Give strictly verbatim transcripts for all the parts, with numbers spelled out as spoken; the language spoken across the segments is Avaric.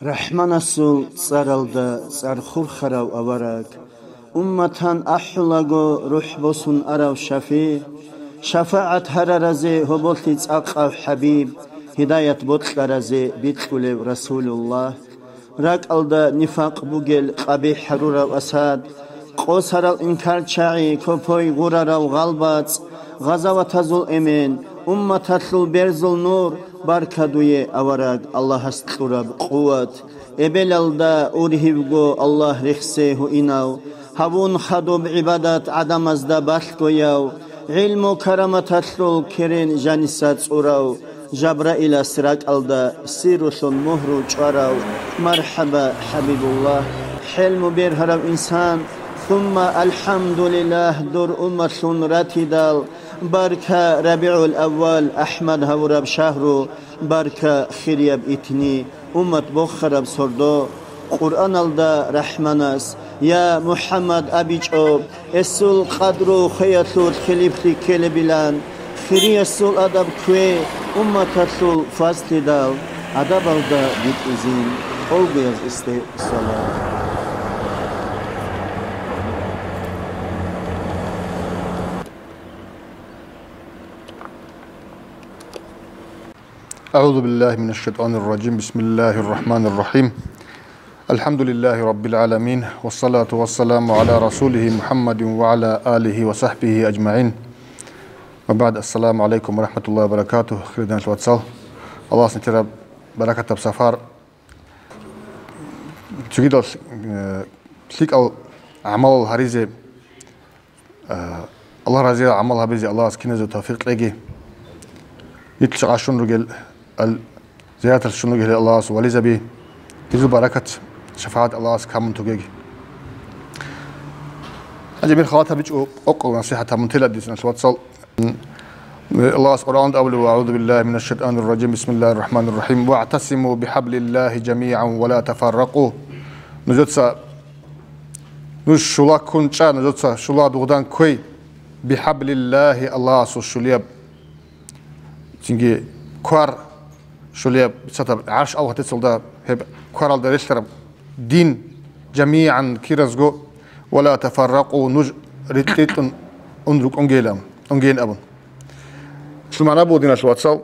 РахӀманасул цӀаралда цӀар хурхарав авараг, умматан ахӀулаго рухӀ босун арав шафигӀ, шафагӀат гьараразе гьоболлъи цӀакъав хӀабиб, гьидаят бокьаразе бикьулев Расулуллагь, ракӀалда нифакъ бугел къабихӀ гьарурав Асад, къосарал инкарчагӀи копой гъурарав гъалбацӀ, гъазаватазул эмен, умматалъул берзул нур, баркадуе авараг Аллагьас кьураб къуват, эбелалда ургьибго Аллагь рехсе гьуинав, гьавун хадуб гӀибадат гӀадамазда балъгояв, гӀилму-караматалъул керен жаниса цӀурав, Жабраилас ракӀалда сиррулъун мугьру чӀварав, мархӀаба, ХӀабибуллагь, хӀелму бергьарав инсан, сумма алхӀамдулиллагь, дур умматлъун ратидал, барка РабигӀул-аввал, АхӀмад гьавураб шагьру, барка хирияб итни, уммат бохараб сордо, Къуръаналда РахӀманас, я МухӀаммад абичӀо, эсул къадру хвеялъулъ хилиплъи ккелебилан, хириясул адаб ккве, умматалъул фазлъидал, адабалда битӀизин, олгояз исте салам. أعوذ بالله من الشيطان الرجيم. بسم الله الرحمن الرحيم. الحمد لله رب العالمين. والصلاة والسلام على رسوله محمد وعلى آله وصحبه أجمعين. وبعد. السلام عليكم ورحمة الله وبركاته. Хириял вацал. Аллагьас нилъер баракатаб сапар. Цогидал, э, лъикӀал гӀамалал гьаризе, э, Аллагь разиял гӀамал гьабизе Аллагьас киназего тавфикъ кьеги. Нилъ гъашун ругел, ал-, зияраталъ щун ругел Аллагьас вализаби, гьезул баракат, шафагӀат Аллагьас камун тугеги. Гьанже мир халатаб бичӀо къокъал насихӀат гьабун тела дица, нилъ вацал. Аллагьас Къуръанда абулеб: «أعوذ بالله من الشيطان الرجيم. بسم الله الرحمن الرحيم. واعتصموا بحبل الله جميعا ولا تفرقوا». Нужеца, нуж щула ккун чӀа, нужеца щула дугъдан кквей, бихӀаблиллагьи, Аллагьасул щулияб. Цинги квар щулияб, бицатаб гӀарш авлахъе цолда гьеб кваралда релълъараб дин, жамигӀан киразго, «Ва ла тафарракъу», нуж рикь-рикьун ун рукӀунгейилан, унгейин абун. Щун магӀна буго, диналъул вацал,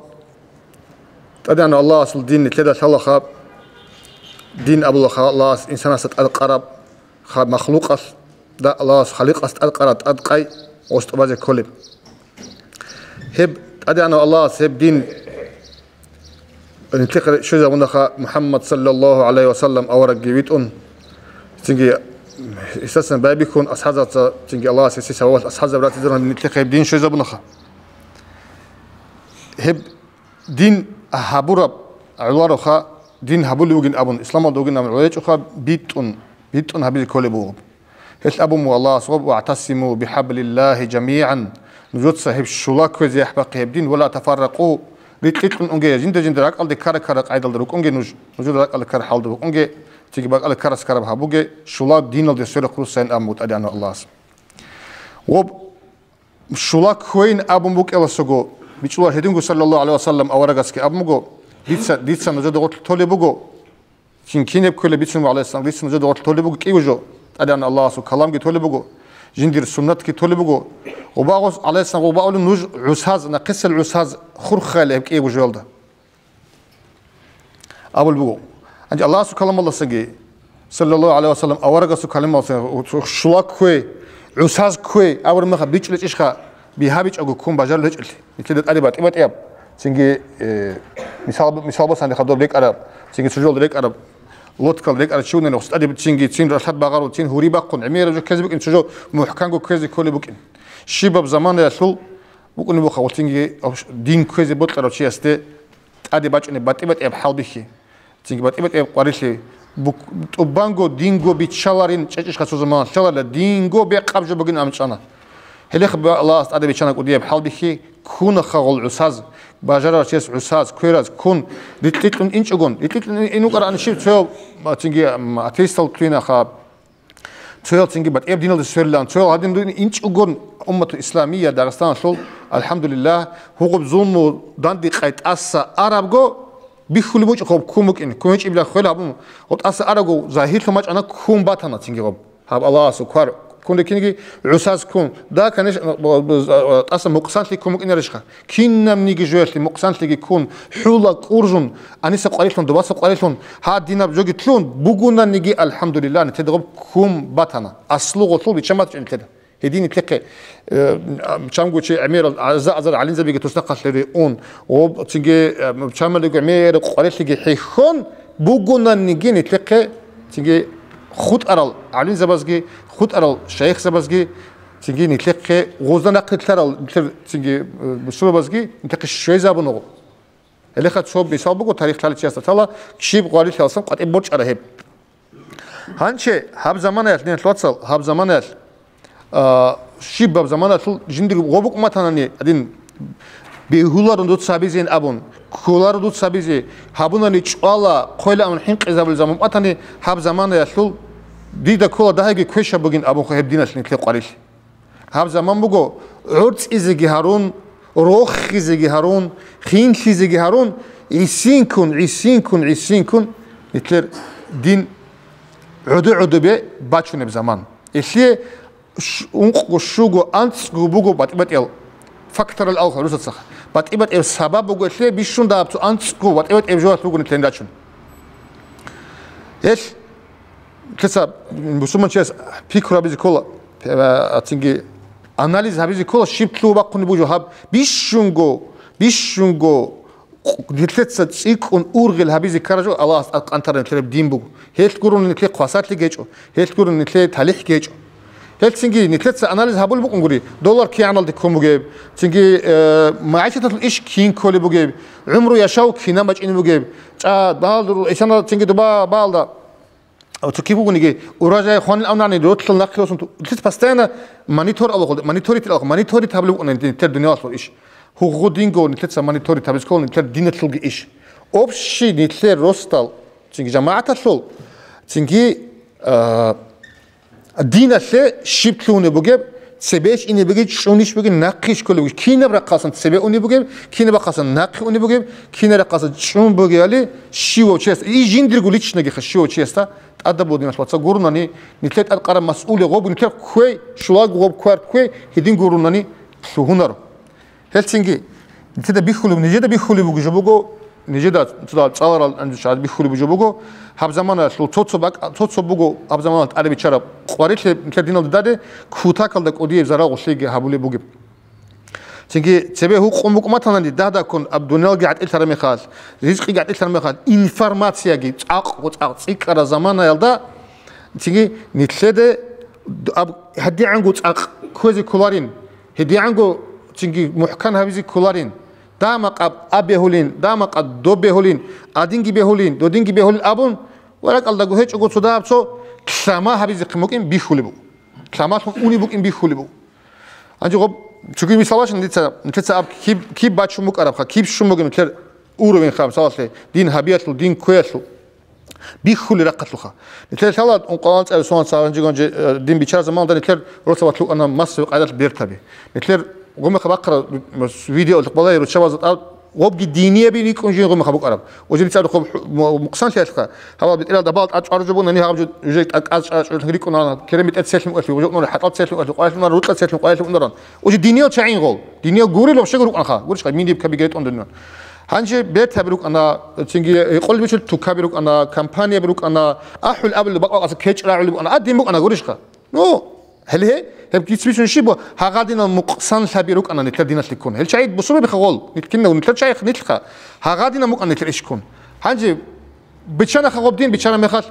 ТӀадегӀанав Аллагьасул дин нилъеда лъалаха, дин абулаха Аллагьас инсанасда тӀадкъараб, ха-, махлукъалъ, да, Аллагьас, Халикъас тӀадкъараб тӀадкъай гъос тӀубазе кколеб. Гьеб ТӀадегӀанав Аллагьас гьеб дин нилъехъе щвезабунаха, МухӀаммад саллаллагьу гӀалайгьи ва саллам аварагги витӀун, цинги гьесдасан байбихьун, асхӀазаца, цинги Аллагьас гьесие савабалъ асхӀазаб ратизарун нилъехъе гьеб дин щвезабунаха. Гьеб дин гьабураб гӀолароха, дин гьабулев вугин абун, исламалда вугин абун гӀолечӀоха, битӀун, битӀун гьабизе кколеб буго. Гьелъ абун буго Аллагьас: «ВагӀтасиму бихӀаблиллагьи жамигӀан», нужеца гьеб щула кквезе яхӀ бахъе гьеб дин, «ва ла тафарракъу», рикь-рикьун унге, жинда-жинда ракӀалде ккара-ккара къайдалда рукӀунге нуж, нужеда ракӀалде ккара хӀалда букӀунге, цинги бакӀалде ккарас ккараб гьабуге, щула диналде сверухъ руссайин абун буго ТӀадегӀанав Аллагьас. Ва щула кквейин абун букӀеласаго, бичӀчӀулар гьединго, саллаллагьу гӀалайгьи ва саллам, аварагасги абун буго: «Дица, дица нужеда гъорлъ толеб буго». Кин кинеб кколеб бицун ва гӀалайгьиссалам, дица нужеда гъорлъ толеб буго кӀиго жо, ТӀадегӀанав Аллагьасул каламги толеб буго, жиндир суннатги толеб буго. Гъубагъос, гӀалайгьиссалам, гъубаулин нуж гӀусаз, нахъисел гӀусаз хурхайилан гьеб кӀиго жоялда. Абулеб буго. Гьанже Аллагьасул каламалдасаги, саллаллагьу гӀалайгьи ва саллам, аварагасул каламалдасаги, щула кквей, гӀусаз кквей абураб мехалъ бичӀчӀулечӀищха, бигьа бичӀчӀаго ккун бажарулел гьечӀелъи? Нилъеда тӀаде батӀи-батӀияб, цинги, э, мисал, мисал босанде хадуб рекӀараб, цинги цо жолда рекӀараб, лодкал рекӀараб чи вугин, гъос тӀаде цинги цин ралъад багъарун, цин гьури бахъун, гӀемераб жо ккезе букӀин, цо жо мухӀканго ккезе кколеб букӀин. Щибаб заманаялъул букӀунеб буха, гъо, цинги дин кквезе бокьарав чиясде тӀаде бачӀунеб батӀи-батӀияб хӀалбихьи, цинги батӀи-батӀияб къварилъи, бук-, тӀубанго динго биччаларин, чӀечӀищха цо заман лъаларила, динго бекъаб жо бугин амчӀана. Гьелех ба-, Аллагьас тӀаде биччана кӀудияб хӀалбихьи, ккунаха гъол гӀусаз, бажарарав чияс гӀусаз, квераз, ккун, рикь-рикьун инчӀогон, рикь-рикьун ин-, ин вукӀараан щиб цоял, цинги, м, атеистал кквинаха, цоял цинги батӀияб диналде сверилан, цоял гьадин дугин инчӀогон уммату исламия Дагъистаналъул, алхӀамдулиллагь, гьугъуб зулму дандекъай тӀаса арабго, Бихьулеб бучӀухъаб ккун букӀин, ккун гьечӀебилан хвел гьабун, гъоб тӀаса арагов загьирлъун бачӀана, ккун батана цинги гъоб. Гьаб Аллагьасул квар ккун риккиниги, гӀусаз ккун. Да, конечно, тӀаса мукъсанлъи ккун букӀинарищха? Кинабниги жоялъе мукъсанлъиги ккун, хӀула кӀуржун, аниса къварилъун, дубаса къварилъун, гьадинаб жоги лъун, бугунаниги, алхӀамдулиллагь, нилъеда гъоб ккун батана. Аслугъулъул биччан бачӀин нилъеда. Гьедин нилъехъе, э, чамго чи гӀемерал аза-азар гӀалимзабиги туснахъалъе ун, гъоб цинги, э, чамалиго гӀемерал къварилъиги хӀехьон бугонаниги нилъехъе, цинги хутӀарал гӀалимзабазги, хутӀарал шайихзабазги, цинги нилъехъе гъозда нахъе лъарал, нилъер цинги, э, бусурбабазги нилъехъе щвезабуна гъо. Гьелеха цо мисал буго, тарих лъалев чиясда лъала, щиб къварилъиялдасан къватӀиб борчӀара гьеб. Гьанже гьаб заманаялъ, динал вацал, гьаб заманаялъ, а, щибаб заманаялъул жиндир гъобукъ матанани, гьадин, бегьуларо дуца гьабизин абун, кколаро дуца гьабизе, гьабунани чӀвала, хъвела абун хӀинкъизабулел заман батани, гьаб заманаялъул дида ккола дагьабги квешаб бугин абунха гьеб диналъ нилъер къварилъи. Гьаб заман буго гӀорцӀизеги гьарун, рохизеги гьарун, хинлъизеги гьарун, гӀисинккун, гӀисинккун, гӀисинккун нилъер дин гӀодо-гӀодобе бачунеб заман. Гьелъие щ-, ункъго, щуго, анцӀго буго батӀи-батӀиял факторал алха русацаха. БатӀи-батӀияб сабаб буго гьелъие бищун дагьаб цо анцӀго батӀи-батӀияб жоялъ буго нилъер дин рачун. Гьелъ Лъица бусурманчияс пикру гьабизе ккола, э, цинги анализ гьабизе ккола, щиб лъугьа бахъунеб буго гьаб бищунго, бищунго нилъеца цӀикӀкӀун ургъел гьабизе ккараб жо Аллагьас тӀад къантараб нилъераб дин буго. Гьелъ гурони нилъер хвасарлъи гьечӀо, гьелъ гурони нилъер талихӀ гьечӀо. Гьелъ цинги нилъеца анализ гьабулеб букӀунгури, доллар кигӀаналде ккун бугеб, цинги, э, магӀишаталъул иш кин кколеб бугеб, гӀумру яшав кинаб бачӀине бугеб, чӀа, бал, исана цинги дуба балда. Цо киб бугониги, урожай хванил авнани, ротлъул нахъе росун ту-, лъиц постоянно монитор алохъулде, мониторить алохъ, мониторить гьабулеб букӀуна нилъер дуниялалъул иш. Гьугъу динго нилъеца мониторить гьабизе ккола нилъер диналъулги иш. Общий нилъер росдал, цинги жамагӀаталъул, цинги, а, диналъе щиб лъугьунеб бугеб, цебе иш ине бугеб, чӀун иш бугеб, нахъе иш кколеб бугеб, кинаб рахъасан цебе уне бугеб, кинаб рахъасан нахъе уне бугеб, кинаб рахъасан чӀун бугебали, щивав чияс, и жиндирго личногиха щивав чиясда, тӀадаб бугеб диналъ вацал гурунани, нилъер тӀад къараб масъулия гъоб, нилъер кквей, щулаго гъоб кквар кквей, гьедин гурунани лъугьунаро. Гьелцинги, нилъеда бихьулеб, нижеда бихьулеб буго жо буго, нижеда цо цӀаларал анжуша бихьулеб жо буго, гьаб заманаялъул цо-цо бакӀ-, цо-цо буго гьаб заманалъ тӀаде биччараб къварилъи нилъер диналда даре, кутакалда кӀудияб зарал гъулъиги гьабулеб бугеб. Цинги цебе гьукъун букӀматанани дагь-дагьккун аб дуниялги гӀатӀилъараб мехалъ, ризкъиги гӀатӀилъараб мехалъ, информацияги цӀакъго-цӀакъ цӀикӀкӀараб заманаялда, цинги нилъеде аб гьадигӀанго цӀакъ кквезе кколарин, гьедигӀанго цинги мухӀкан гьабизе кколарин, дагь-макъаб аб бегьулин, дагь-макъаб доб бегьулин, гьадинги бегьулин, додинги бегьулин абун, варакьалдаго гьечӀого цо дагьаб цо лъама гьабизехъин букӀин бихьулеб буго. Лъамалъун унеб букӀин бихьулеб буго. Гьанже гъоб цоги мисал бачӀин дица, нилъеца аб киб, киб бачун букӀарабха, киб щун бугеб нилъер уровеньха, мисалалъе, дин гьабиялъул, дин кквеялъул. Бихьулел рахъалъулха. Нилъер лъала ункъоялда цӀаби сонал цо гьанжего-гьанже, э, дин биччараб заманалда нилъер росабалъ рукӀана массовый къайдалъ бертаби. Нилъер гъумехъа бахъараб видеолъухъ балагье руччабазда тӀад гъобги динияби рикӀкӀун жин гъумехъа букӀараб. Уже дица рухъуб хӀу-, му-, мукъсанлъиялъха, гьабал бетӀералда гьабал тӀад чӀвараб жо буго, гьаниб гьаб жо уже тӀад кӀаз чӀвараб чӀваралъухъ рикӀкӀунаран, керен бетӀер церлъун кӀвелъи, уже унар хӀатӀал церлъун кӀвелъи, къвалъун унар, рукьа церлъун къвалъун унаран. Уже диниял чагӀин гъол, диниял гурел вообще рукӀанха, гурищха, миниб кабиги ретӀун дунан. Гьанже бертаби рукӀана, цинги гьекъолеб бицун тукаби рукӀана, компанияби рукӀана, ахӀул абулеб бакӀ-бакъаса кечӀ рагӀулеб букӀана, а дин букӀана, гурищха. Ну, гьеле гьеб кицбицун щиб буго, гьагъадинал мукъсанлъаби рукӀана нилъер диналъе ккун. Гьел чагӀи бусурбабиха гъол, нилъ-, кинав нилъер чагӀи нилъха. Гьагъадинал мукӀана нилъер иш ккун. Гьанже Биччана хаб дин, биччана мехалъ,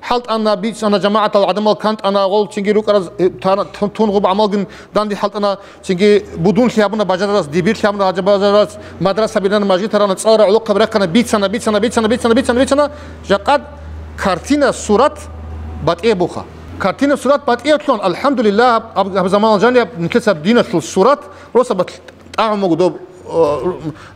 хӀалтӀана, бицана, жамагӀатал гӀадамал кантӀана, гъолцинги рукӀараз, э, тана-, тун-, тун гъуб гӀамалгун данде хӀалтӀана, цинги будунлъи гьабуна бажарарас, дибирлъи гьабуна бажарарас, мадраса бинана, мажгитарана, цӀалара гӀолохъаби рахъана, бицана, бицана, бицана, бицана, бицана, бицана, жакъад картина, сурат батӀияб буха. Картина, сурат батӀияб лъун, алхӀамдулиллагь, гьаб, гьаб заманал жаниб нилъеца диналъул сурат росабалъ тӀагӀун буго доб, о,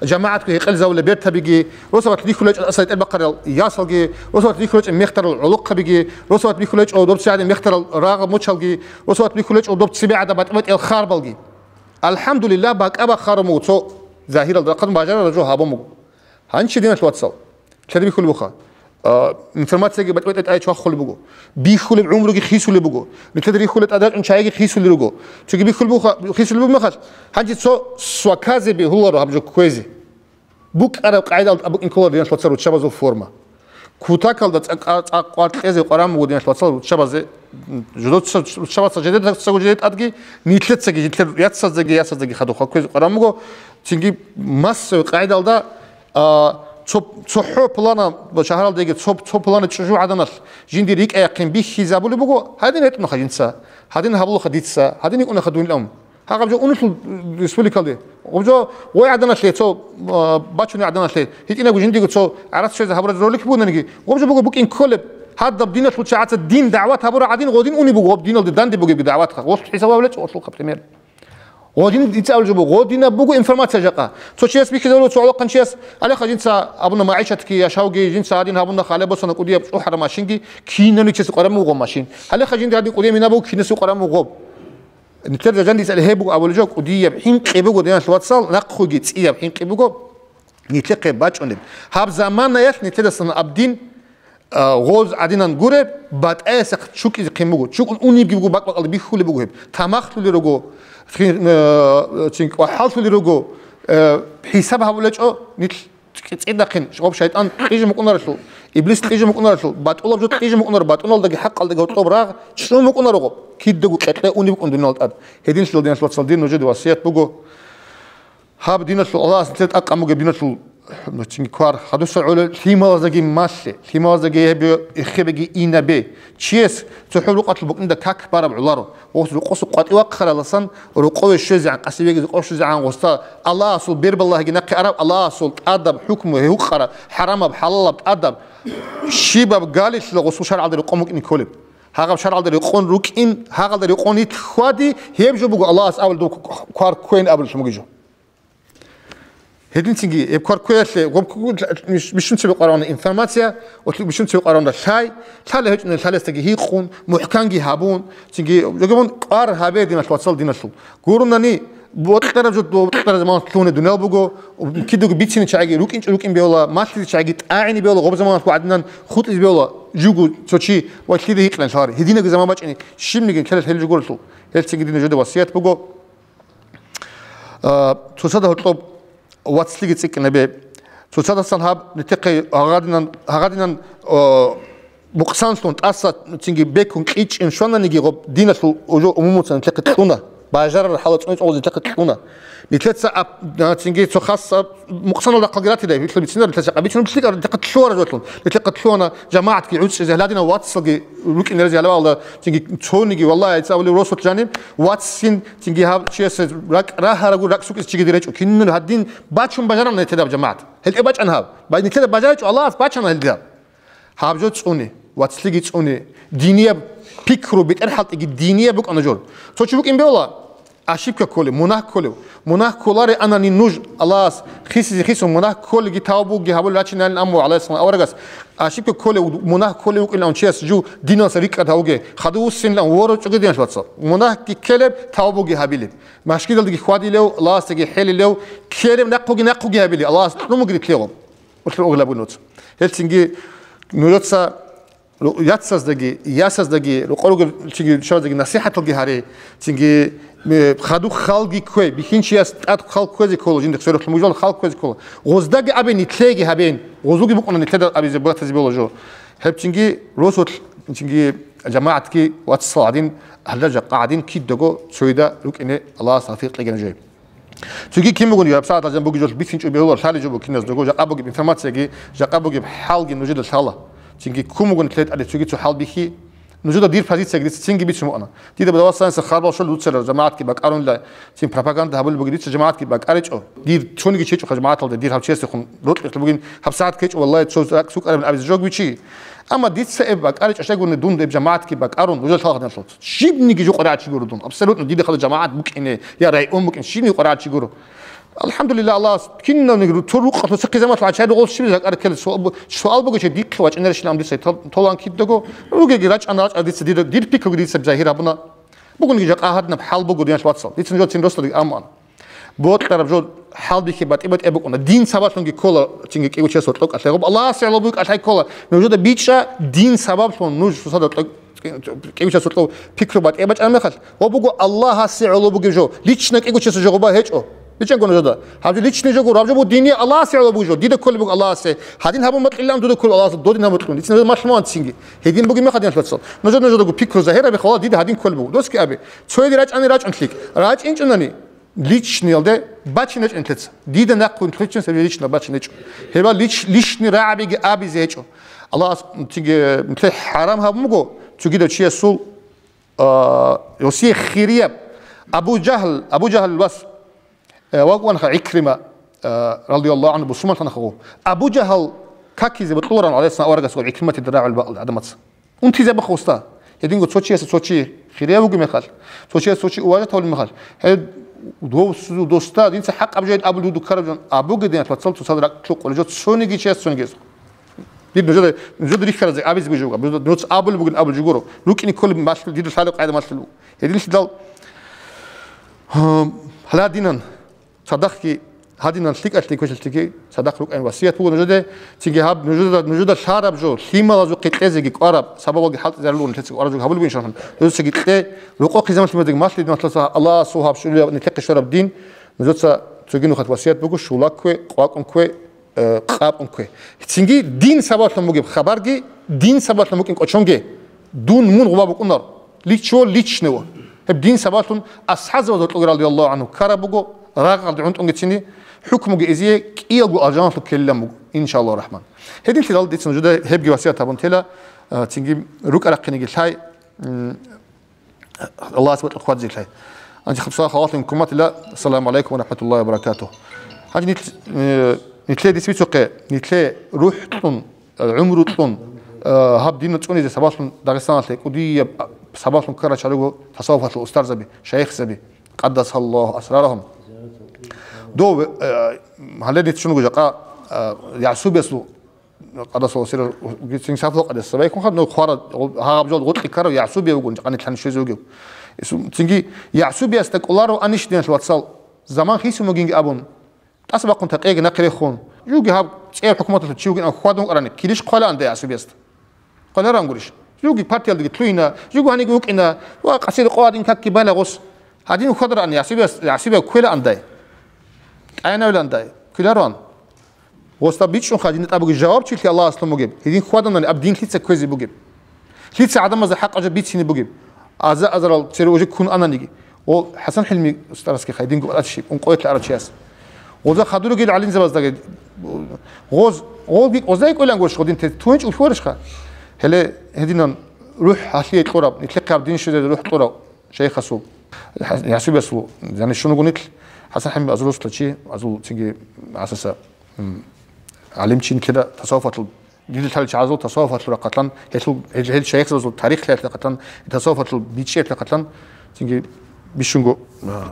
жамагӀатго гьекъезавулеб бертабиги, росабат бихьулечӀо тӀаса тӀербахъарал ясалги, росабат бихьулечӀо мехтарал гӀолохъабиги, росабат бихьулечӀо доб цигӀаде мехтарал рагъ мочалги, росабат бихьулечӀо доб цебегӀада батӀи-батӀиял харбалги. АлхӀамдулиллагь, бакӀа бахъарун буго цо загьиралда рахъалъун бажарараб жо гьабун буго. Гьанчи, диналъ вацал, Нилъеда бихьулеб буха. А, информацияги батӀи-батӀи тӀай чвахулеб буго. Бихьулеб гӀумруги хисулеб буго. Нилъеда рихьулеб тӀадегӀан чагӀиги хисулел руго. Цоги бихьулеб буха, хисулеб бугеб мехалъ, гьанже цо сваказе бегьуларо гьаб жо кквезе. БукӀараб къайдалда букӀин ккола, диналъ вацал, руччабазул форма. Кутакалда цӀакъ-, цӀакъ къваркьезе къваран буго, диналъ вацал, руччабазе, м, жидеца, руччабаца жидецаго жидетӀадги, нилъецаги, нилъер яцаздаги, ясаздаги хадуб кквезе къваран буго. Цинги массовый къайдалда, а, цо-, цохӀо пулана, шагьаралдаги цо-, цо пулана чӀужугӀаданалъ жиндир рикӀкӀаяхъин бихьизабулеб буго, гьадин гьетӀунаха жинца, гьадин гьабулаха дица, гьадин йикӀунаха дун илан. Гьагъаб жо унелъул республикалде. Гъаб жо гъой гӀаданалъе, цо, а, бачуней гӀаданалъе, гьитӀинабго жиндиего цо гӀарац щвезе гьабураб ролик бугонаниги, гъаб жо буго букӀин кколеб. Гьадаб диналъул чагӀаца дин дагӀват гьабураб гӀадин, гъодин унеб буго, гъаб диналде данде бугебги дагӀватха. Гъолъул хӀисаб гьабулечӀо, гъолъулха пример. Гъодин дицаул жо буго, гъодинаб буго информация жакъа. Цо чияс бихьизабулев цо гӀолохъан чияс, гьале хъа жинца абуна магӀишатги яшавги, жинца гьадин гьабуна, хале босана кӀудияб чӀухӀараб машинги, киналичияс къваран буго машин. Гьале хъа жинди гьадин кӀудияб мина буго, кинасе къваран буго. Нилъер жан-жандица гьеб буго абулеб жо, кӀудияб хӀинкъи буго, диналъ вацал, нахъуги цӀияб хӀинкъи буго, нилъехъе бачӀунеб. Гьаб заманаялъ нилъедасан аб дин, а, гъоз гӀадинан гуреб, батӀаясахъ чукӀизехъин буго, чукӀун унебги буго, бакӀ-бакӀалда бихьулеб буго гьеб. Тамахлъулел руго, хин-, э, цин кӀвахӀаллъулел руго, э, хӀисаб гьабулечӀо нилъ. ЦӀи-, цӀидахъин, гъоб шайтӀан кьижи мукӀунарелъул, иблис кьижи мукӀунарелъул, батӀулаб жо кьижи мукӀунар, батӀуналдаги хӀакъалдаги гьоркьоб рагъ чӀун букӀунаро гъоб, кидего къекъе унеб букӀун дуниял тӀад. Гьединлъидал, диналъ вацал, дир нужеде васият буго. Гьаб диналъул, Аллагьас нилъер тӀакъ амугеб диналъул, ну, цинги квар, хадуса гӀоло лъималаздаги малъе, лъималаздаги гьебе, эхебеги инабе. Чияс цохӀо рукъалъул букӀинда как бараб гӀоларо. Гъос рукъосухъ къватӀивахъараласан, рукъове щвезегӀан, къасивеги рукъов щвезегӀан гъоста Аллагьасул бербаллагьги нахъе араб, Аллагьасул тӀадаб хӀукму гьев гьукъара, хӀарамаб, хӀалалаб тӀадаб, щибаб галилъила гъосул шаргӀалда рекъон букӀин кколеб. Гьагъаб шаргӀалда рекъон рукӀин, гьагъалда рекъон ит хьвади, гьеб жо буго Аллагьас абулеб дов квар кквейин абулелъун бугеб жо. Гьединцинги гьеб квар кквеялъе гъоб-, бищун цебе къварагӀуна информация, ва бищун цебе къварагӀуна лъай, лъала гьечӀони лъалесдаги гьикъун, мухӀканги гьабун, цинги жогабун кӀвар гьабе, диналъ вацал, диналъул. Гурунани, бокьараб жо, бокьараб заман лъугьуна дуниял буго, кидаго бицине чагӀиги рукӀинчӀо рукӀин бегьула, малъизе чагӀиги тӀагӀине бегьула, гъоб заманалъго гӀадинан хутӀизе бегьула, жуго цо чи ва лъида гьикъинан лъалари. Гьединаги заман бачӀани, щибниги ккелалъ гьел жо гурелъул. Гьелцинги дина жодеб васият буго. А, цоцазда гьоркьоб вацлъиги цӀикӀкӀинабе. Цоцаздасан гьаб нилъехъе гьагъадинан, гьагъадинан, а, мукъсанлъун тӀаса цинги бекун кьичӀин щвананиги гъоб диналъул уже умумуца нилъехъе кьуна. Бажарарал хӀалалъ цӀуне-цӀолъизе нилъехъе кьуна. Нилъеца ап-, а, цинги цо хасаб мукъсаналда хъалги ратида, вихьулеб бицинар нилъеца къабичун нилъехъе лъугьараб жоялъун. Нилъехъе лъугьана жамагӀатги гӀуцӀизе, гьаладинав вацалги рукӀинаризе гьалавалда, цинги цониги, валлагь, гьайца абулеб росулъ жаниб, вацлъин, цинги гьаб чиясе ракӀ рагьарагу ракӀ сукӀизе чиги диречӀо. Киннун гьадин бачун бажарана нилъеда гьаб жамагӀат. Гьелде бачӀана гьаб. Ба-, нилъеда бажаричӀо Аллагьас бачана гьелде гьаб. Гьаб жо цӀуне, вацлъиги цӀуне, динияб пикру, бетӀер хӀалтӀиги динияб букӀана жо. Цо чи букӀин бегьула, ошибка кколев, мунагь кколев. Мунагь кколаре анани нуж Аллагьас хисизе хисун, мунагь кколеги тавбуги гьабулел рачиналин аму гӀалайгьиссалам аварагас. Ошибка кколев, мунагь кколев вукӀилан чияс жу диналса рикӀкӀад гьавуге, хадув вуссинилан ворочӀуге, диналъ вацал. Мунагьги ккелеб, тавбуги гьабилеб. Машгидалдаги хьвадилев, Аллагьасдаги хӀелилев, ккереб нахъуги-нахъуги гьабилеб, Аллагьас кьумуги рилълъегъун. Улъул угӀлабунуц. Гьелцинги нужеца ру-, яцаздаги, ясаздаги, рукъа ругел чиги шабаздаги насихӀаталги гьаре, цинги, э, хадуб халги ккве, бихьинчияс тӀад хал кквезе ккола, жинда сверухълъун мужал хал кквезе ккола. Гъоздаги абе, нилъееги гьабен, гъозуги букӀуна нилъеда абизе батазе бола жо. Гьеб цинги росулъ, цинги жамагӀатги вацал гӀадин, гьалда жакъа гӀадин кидаго цойда рукӀине Аллагьас тавфикъ кьегена жо. Цоги кин бугони, гьабсагӀат гьанже бугеб жо бицинчӀого бегьуларо, лъалеб жо буго киназдаго, жакъа бугеб информацияги, жакъа бугеб хӀалги нужеда лъала. Цинги ккун бугони лъетӀалде цоги цо хӀал бихьи. Нужеда дир позициягица цинги бицун букӀана. Дида бадавасаниса харбал щолеб дуцарал жамагӀатги бакӀарунила, цин пропаганда гьабулеб бугеб дица жамагӀатги бакӀаричӀо. Дир цониги чечӀоха жамагӀаталда, дир гьаб чиясехун рокьулъ бугин гьабсагӀат ккечӀо, валлагь, цо ракӀ сукӀарабин абизе жо вичи. Амма дица эб бакӀаричӀо, щайгурни дун эб жамагӀатги бакӀарун, нужеда лъала гьадиналъул. Щибниги жо къваригӀат чи гуро дун. Абсолютно дида хадуб жамагӀат букӀине, я район букӀин, щибниги къваригӀат чи гуро. АлхӀамдулиллагь, Аллагьас кинавниги ру-, цо рукъалъуса хъизаматлъ гьачари гъол щиб жакъа реккелес суал бу-, суал бугечи дихъе вачӀинарищин ам дица тал-, толан кидего, ругеги рачӀана, рачӀа дица дида, дир пикруги дица жагьир гьабуна. Бугониги жакъа гьадинаб хӀал буго, диналъ вацал. Дица нужецин росдаги аман. бокьараб жо хӀалбихьи батӀи-батӀияб букӀуна. Дин сабаблъунги ккола, цинги кӀиго чиясул кьокӀалъе. Гъуб Аллагьасе гӀоло букӀалъай ккола. Нужеда бичӀчӀа, дин сабаблъун нуж цоцазда кьо-, кӀиго чиясул кьо-, пикру батӀияб бачӀараб мехалъ. Ва буго Аллагьасе гӀоло бугеб жо. Лично кӀиго чиясул жо гъуба гьечӀо. БичӀчӀанго нужеда. Гьаб жо личный жо гуро, гьаб жо буго диниял Аллагьасе гӀоло бугеб жо. Дида кколеб буго Аллагьасе. Гьадин гьабун бакьилан дуда кколеб Аллагьасе, додин гьабун кьун. Дица нужеда малъун цинги. Гьедин бугеб мехалъ, диналъул вацал. Нужеда нужедаго пикру загьир гьабихъ, валлагь, дида гьадин кколеб буго. Досги аби. Цояде рачӀани рачӀунлъи. РачӀинчӀунани. Личниялде бачинечӀо нилъеца. Дида нахъвилълъичӀин лична бачинечӀо. Гьебал лич-, личный рагӀабиги абизе гьечӀо. Аллагьас цинги нилъее хӀарам гьабун буго цогидав чиясул, а, гьесие хирияб Абу Жагьл, Абу Жагьлил вас, э, вакӀванха ГӀикрима, э, радияллагьу гӀангьу, бусурманлъанха гъо. Абу Жагьл какизе бокьуларан гӀалайгьиссалам аварагас ва ГӀикриматида рагӀул бакъ гӀадамаца. Унтизабаха уста. Гьединго цо чиясе цо чи хирияб бугеб мехалъ, цо чиясе цо чи уважать гьабулеб мехалъ, гьеб дов-, досда, динца хӀакъаб жо гьед абулеб дуду ккараб жо абуге, диналъул вацал, цоцазда ракӀ лъукъулеб жо цониги чияс цониги гьезухъ. Дир нужеда, нужеда рихьаразе абизе бугеб, нужеда, нужеца абулеб бугин абулеб жо гуро. РукӀине кколеб малъ-, дида лъалеб къайда малъулеб буго. Гьединлъидал, гьале гьадинан. Цадахъги гьадинан лъикӀалъе квешлъиги цадахъ рукӀайин васият буго нужеде. Цинги гьаб нужеда, нужеда лъараб жо, лъималазухъе кьезеги кӀвараб, сабабалги хӀалтӀизарулгун нилъеца кӀвараб жо гьабулебин шархан. Нужецаги кье, рокъохъе заман лъимадеги малъи, диналъул вацал, Аллагьасул гьаб щулияб нилъехъе щвараб дин, нужеца цоги нухалъ васият буго, щула ккве, къвакӀун ккве, э, къапун ккве. Цинги дин сабаблъун бугеб хабарги, дин сабаблъун букӀин кӀочонге, дун мун гъуба букӀунар. Личо личного. Гьеб дин сабаблъун асхӀазабазул кьоги радияллагьу гӀангьу ккараб буго, рагъалде гӀунтӀунгицини, хӀукмуги эзие кӀиялго алжаналъуб ккелилан буго, иншааллагьу рахман. Гьединлъидал дица нужеда гьебги васият гьабун тела, а, цинги рукӀа-рахъинеги лъай, м, Аллагьас батӀа хьвадзе лъай. Анчи хабсала халалъин куматила, ассаламу гӀалайкум ва рахматуллагьи ва баракатугь. Гьанже нил-, э, нилъее дис бицухъе, нилъее рухӀ кьун, гӀумру кьун, э, гьаб динна цӀунизе сабаблъун Дагъистаналъе кӀудияб, а, сабаблъун ккарача руго тасаввуфалъул устарзаби, шайихзаби, къаддасаллагьу асрарагьум. Дов, э, гьале неччун руго жакъа, э, ЯгӀсубиясул, къаддасаллагьу сиррагьу, цин сафло къаддаса вайкун хад, ну, хвара, гьагъаб жал гъоркье ккарав ЯгӀсубия вугун, жакъа нилъан щвезе вугев. Ису-, цинги ЯгӀсубиясда кӀоларо анищ, диналъул вацал, заман хисун бугинги абун, ТӀаса бахъун такъеги нахъе рехун. Жуги гьаб цӀер хӀукуматалъул чи вугин хьвадун арани, килищ хъвалаан дай ГӀасубиясда? Хъваларан гурищ? Жуги партиялдаги лъугьина, жуги гьаниги вукӀина, ва къасири къо гьадин какги байла гъос. Гьадин хьвадаран ГӀасубияс, ГӀасубияв кквелаан дай. ТӀайнавилан дай. Кквелароан. Гъосда бичӀчӀун хадин тӀабуги жавабчилъи Аллагьас лъун бугеб. Гьедин хьваданани аб дин лъица кквезе бугеб? Лъица гӀадамазда хӀакъа жо бицине бугеб? Аза-азарал цере уже ккун ананги. О, ХӀасан ХӀилми старости хайдинго атӀачӀищиб, ункъоялъ арав чияс. Гъоза хадуругел гӀалимзабаздаги, гъоз, гъолги гъозай кӀвелан гурищ гъодин те тунчӀ ухьорищха? Гьеле гьединан рухӀ гьалъие кьураб, нилъехъе гьаб дин щвезе рухӀ кьурав шайихасул, ЯгӀсубиясул, яни щун вугонил ХӀасан ХӀилми азул росла чи, азул цинги асаса, м, гӀалимчи нилъеда тасаввуфалъул Дидулъали чагӀазул тасаввуфалъул рахъалъан, гьелъул, гьел, гьел шайихзабазул тарихлъиялъе рахъалъан, тасаввуфалъул бичӀчӀиялъе рахъалъан, цинги бищунго, а,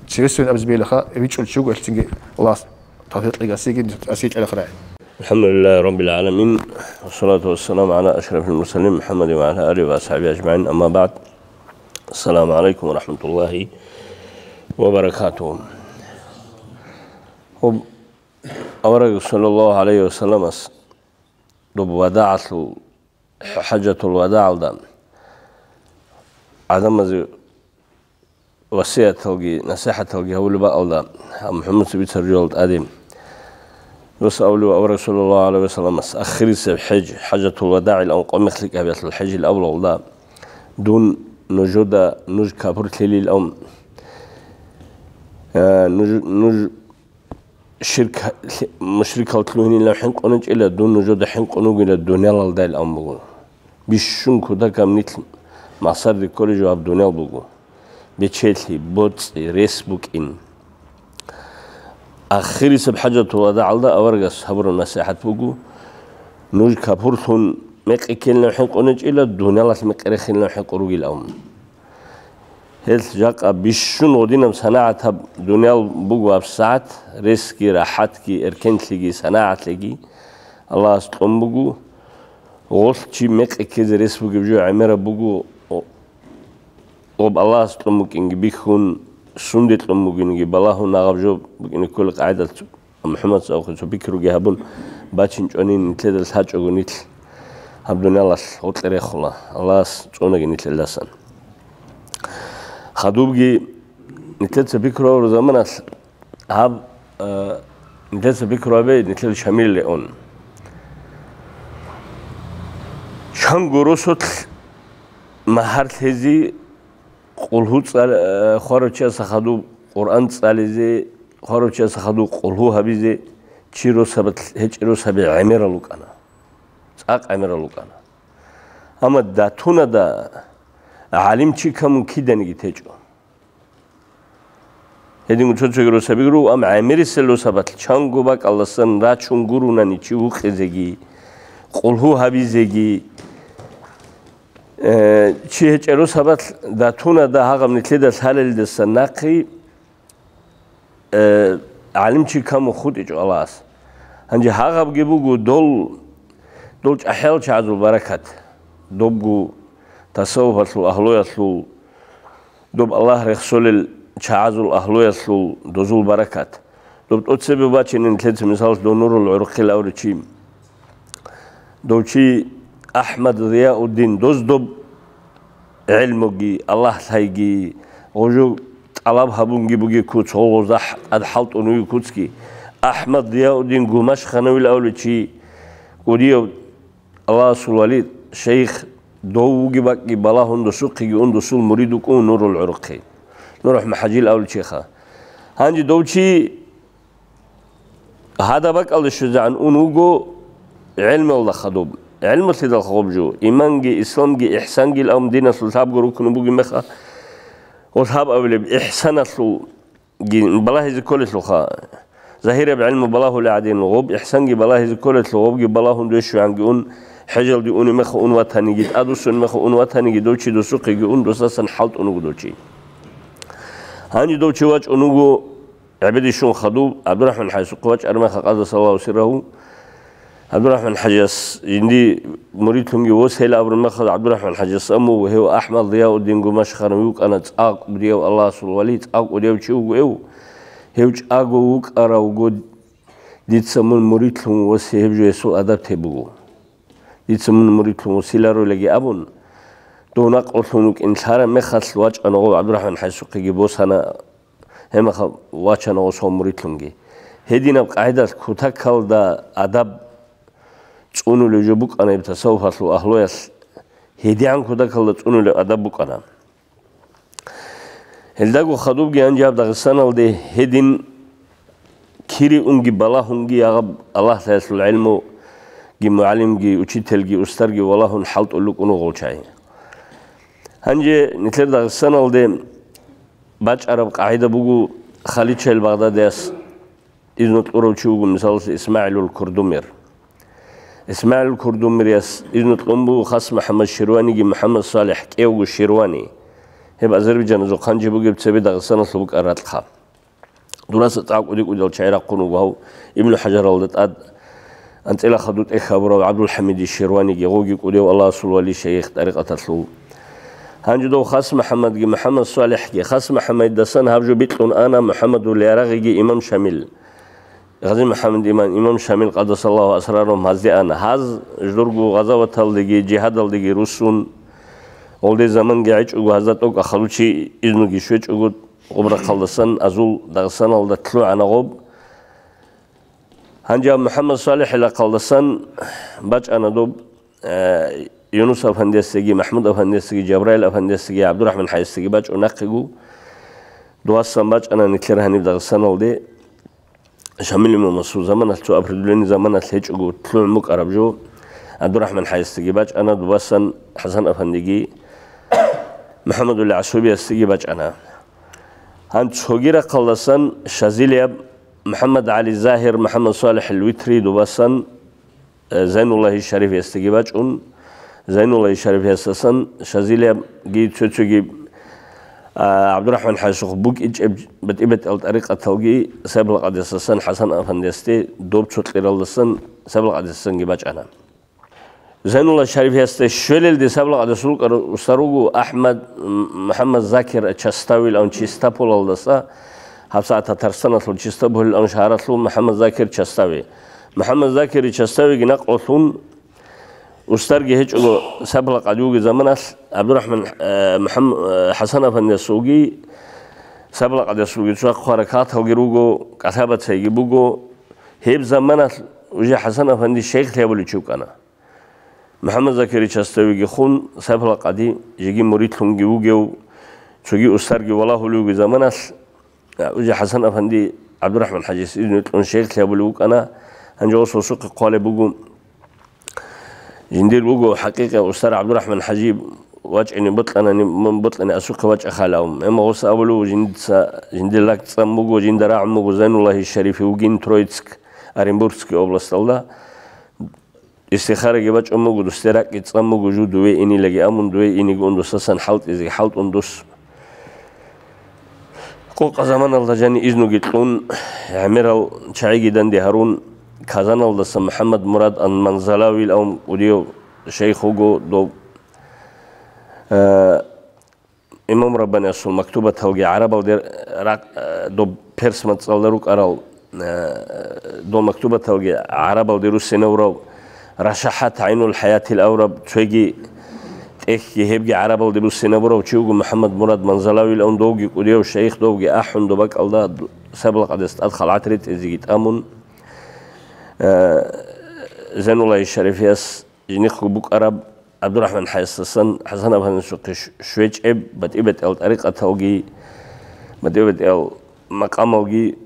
цевесевин абизе бегьилаха, бичӀчӀул чи вуго, гьел цинги Аллагьас тавфикъ кьеги асиеги, асие кьелахъ рагӀи. الحمد لله رب العالمين، والصلاة والسلام على أشرف المرسلين محمد وعلى آله وأصحابه أجمعين، أما بعد. السلام عليكم ورحمة الله وبركاته. Авараг саллаллагьу гӀалайгьи вассаламас доб вадагӀалъул, хӀажатул вадагӀалда гӀадамазе васияталги насихӀаталги гьавулеб бакӀалда, гьаб МухӀаммад цебе царжуялда тӀаде, дос авлу авараг саллаллагьу гӀалайгьи вассаламас ахирисеб хӀеж, хӀажатул вадагӀил авун къо мехлъи кӀабиялъул хӀежил авлалда, дун нужуда, нуж капурлъилил авун, э, нуж, нуж ширк, мушрикал лъугьинилан хӀинкъуначӀила, дун нужеда хӀинкъун вугила дуниялалдайилан буго. Бищун кутакаб нилъ махсар рикколей жо гьаб дуниял буго. Бечелъи, боцӀи, рес букӀин. Ахирисеб хӀажатул вадагӀалда аварагас гьабураб насихӀат буго, нуж капурлъун мекъи ккелилан хӀинкъуначӀила, дуниялалъ мекъи рехилилан хӀинкъун ругилан. Гьелъ жакъа бищун гъодинаб санагӀат гьаб дуниял буго гьаб сагӀат, ресги, рахӀатги, эркенлъиги, санагӀатлъиги Аллагьас кьун буго. Гъолъ чи мекъи ккезе рес бугеб жо гӀемераб буго, гъоб Аллагьас кьун букӀинги бихьун, сунде кьун бугиниги балагьун, гьаб жо букӀине ккола къагӀидат, МухӀаммад цӀакъго цо пикруги гьабун бачинчӀонин, нилъеда лъачӀого нилъ гьаб дуниялалъ гъоркье рехула, Аллагьас цӀунаги нилъелдасан. Хадубги нилъеца пикру гьабураб заманалъ гьаб, э, нилъеца пикру гьабе, нилъел Шамилилан. Чанго росулъ магьар лъезе, къулгьу цӀал-, э, хварав чиясда хадуб Къуръан цӀализе, хварав чиясда хадуб къулгьу гьабизе, чи росабалъ гьечӀеб росаби гӀемерал рукӀана. ЦӀакъ гӀемерал рукӀана. Амма датунада гӀалимчи камун киданиги течӀо. Гьединго цо-цоги росаби руго, амма гӀемерисел росабалъ чанго бакӀалдасан рачун гурунани чи вукъизеги, къулгьу гьабизеги, э, чи гьечӀеб росабалъ датунада гьагъаб нилъеда лъалелдаса нахъе, э, гӀалимчи камун хутӀичӀо Аллагьас. Гьанже гьагъабги буго дол, дол чӀахӀиял чагӀазул баракат, добго тасаввуфалъул агьлуялъул, доб Аллагь рехсолел чагӀазул агьлуялъул дозул баракат. Доб тӀоцебе бачинин лъеца, мисалалъ, дов Нурул ГӀурхъил абурав чи. Дов чи АхӀмад Зияуддин, доз доб гӀелмуги, Аллагь лъайги, гъужу тӀалаб гьабунги бугеб куц, гъо-, гъозда тӀад хӀалтӀун вугеб куцги. АхӀмад Зияуддин Гумашхановил абулев чи, кӀудияв Аллагьасул вали, шайх, дов вугеб бакӀги балагьун, досухъеги ун, досул мурид вукӀун Нурул ГӀурхъи, НурахӀмад ХӀажил абулев чиха. Гьанже дов чи гьадаб бакӀалде щвезегӀан ун вуго гӀелмуялда хадуб. ГӀелму лъидал хадуб жо? Иманги, исламги, ихсанги абун диналъул лъабго рукну бугеб мехалъ, гъо лъаб абулеб ихсаналъул балагьизе кколелъулха. Загьираб гӀелму балагьулеб гӀадин, гъоб ихсанги балагьизе кколелъул, гъобги балагьун дов щвегӀанги ун, хӀежалде унеб мехалъ ун ватаниги, тӀадвуссунеб мехалъ ун ватаниги, дов чи досухъеги ун, досдасан хӀалтӀун вуго дов чи. Гьанже дов чи вачӀун вуго ГӀебеде щун хадуб, ГӀабдурахӀман ХӀайсухъе вачӀараб мехалъ, къаддасаллагьу сиррагьу, ГӀабдурахӀман ХӀажияс жинди муридлъунги восейилан абураб мехалъ, ГӀабдурахӀман ХӀажияс аму, гьев АхӀмад Зияуддин Гумашханов вукӀана, цӀакъ кӀудияв Аллагьасул вали, цӀакъ кӀудияв чи вуго гьев. Гьев чӀаго вукӀаравго, дица мун муридлъун восей, гьеб жо гьесул адаб тей буго. Дица мун муридлъун восиларолаги абун, дов накълулъун вукӀин лъараб мехалъ вачӀана гъов ГӀабдурахӀман ХӀайсухъеги босана. Гьеб мехалъ вачана гъосул муридлъунги. Гьединаб къагӀидалъ кутакалда адаб цӀунулев жо букӀана гьеб тасаввуфалъул агьлуялъ, гьедигӀан кутакалда цӀунулев адаб букӀана. Гьелдаго хадубги гьанже гьаб Дагъистаналде гьедин кири унги балагьунги, гьаб Аллагь лъаялъул гӀелмуги, мугӀалимги, учительги, устарги валагьун хӀалтӀулел рукӀуна гъол чагӀи. Гьанже нилъер Дагъистаналде бачӀараб къагӀида буго, халичаял Багъдадияс изну кьурав чи вуго, мисалалъе, ИсмагӀилул Курдумир. ИсмагӀилул Курдумирияс изну кьун буго Хас МухӀаммад Ширваниги МухӀаммад СалихӀ, кӀиявго Ширвани. Гьеб Азербайджаназул хъанчи бугеб, цебе Дагъистаналъув букӀараб ракьха. Дураса цӀакъ кӀуди-кӀудиял чагӀи рахъун вуго гьав, Ибну ХӀажаралда тӀад анцӀила хадуб тӀехь гьабурав ГӀабдулхӀамиди Ширваниги, гъоги кӀудияв Аллагьасул вали, шайих тӀарикъаталъул. Гьанже дов Хас МухӀаммадги МухӀаммад СалихӀги, Хас МухӀаммадидасан гьаб жо бикьун ана МухӀаммадул Ярагъиги имам Шамил. Гъази МухӀаммад имам, имам Шамил, къаддасаллагьу асрарагьум, гьазде ана. Гьаз жидерго гъазаваталдеги, жигьадалдеги руссун, гъолде заманги гӀечӀого, гьазда тӀокӀаб хадув чи изнуги щвечӀого, гъоб рахъалдасан азул Дагъистаналда лъугӀана гъоб. Гьанже МухӀаммад СалихӀил рахъалдасан бачӀана доб, э, Юнус афандиясдаги, МахӀмуд афандиясдаги, Жабраил афандиясдаги, ГӀабдурахӀман ХӀайисдаги бачӀун нахъего. Дувасан бачӀана нилъер гьаниб Дагъистаналде. Шамил имамасул заманалъ, цо определённый заманалъ гьечӀого лъугӀун букӀараб жо, ГӀабдурахӀман ХӀайисдаги бачӀана, дубасан ХӀасан-афандиги, МухӀаммадул ГӀасубиясдаги бачӀана. Гьанже цоги рахъалдасан Шазилияб МухӀаммад ГӀали Загьир, МухӀаммад СалихӀил Витри, дубасан, э, Зайнуллагьи Шарифиясдаги бачӀун, Зайнуллагьи Шарифиясдасан Шазилиябги цо-цоги, а, ГӀабдурахӀман ХӀайисухъ букӀинчӀеб батӀи-батӀиял тӀарикъаталги, Сайбулакъадисдасан ХӀасан-афандиясде, доб цо кьералдасан Сайбулакъадисдасанги бачӀана. Зайнулла Шарифиясда щвелелде сабла къадасул рукӀарал устар вуго Ахмад, м, МухӀаммад Закир Частавил авун Чистаполалдаса, гьабсагӀат Татарстаналъул Чистаполил авун шагьаралъул МухӀаммад Закир Частави. МухӀаммад Закир Частавиги накълулъун, устарги гьечӀого сабла къади вугеб заманалъ ГӀабдурахӀман, э, МухӀам-, э, ХӀасан-афандиясулги, сабла къадиясулги цо хъваракаталги руго, кӀалъабацайги буго. Гьеб заманалъ уже ХӀасан-афанди шейхлъи абулев чи вукӀана. МухӀаммад Закиричасда вегихъун, Сайфулла къади, жеги муридлъунги вугев, цоги устарги валагьулев вугеб заманалъ, а, уже ХӀасан-афанди ГӀабдурахӀман ХӀажияс изну кьун шейхлъи абулев вукӀана, гьанже гъос гъосухъе хъвалеб буго. Жиндир буго хӀакъикъа устар ГӀабдурахӀман ХӀажи вачӀине бокьанани, мун бокьани асухъе вачӀахъалав. Амма гъос абулев жинца, жиндир лакцӀан буго, жинда рагӀун буго Зайнуллагьи Шарифи вугин Троицк, Оренбургский областалда. Истихараги бачӀун буго, дусде ракӀги цӀан буго, жу дуве инилаги амун, дуве иниги ун дусасан хӀалтӀизеги хӀалтӀун дус. Къокъа заманалда жани изнуги кьун, гӀемерал чагӀиги данде гьарун, Казаналдаса МухӀаммад Мурад ан-Манзалавил авун кӀудияв шейх вуго дов. Э, Имам Раббаниасул мактубаталги гӀарабалде ракъ-, э, доб перс мацӀалда рукӀарал, э, дол мактубаталги гӀарабалде руссинавурав, Рашахат ГӀайнул ХӀаятил авраб цоги тӀехьги гьебги гӀарабалде руссинавурав чи вуго МухӀаммад Мурад Манзалавил авун довги кӀудияв шейх довги ахӀун доб бакӀалда ду-, Сабла къадес тӀад халгӀат ретӀизеги тӀамун, э, Зайнуллагьи Шарифияс жинихъго букӀараб ГӀабдурахӀман ХӀаясдасан ХӀасан-афандиясухъе щ-, щвечӀеб батӀи-батӀиял тӀарикъаталги, батӀи-батӀиял макъамалги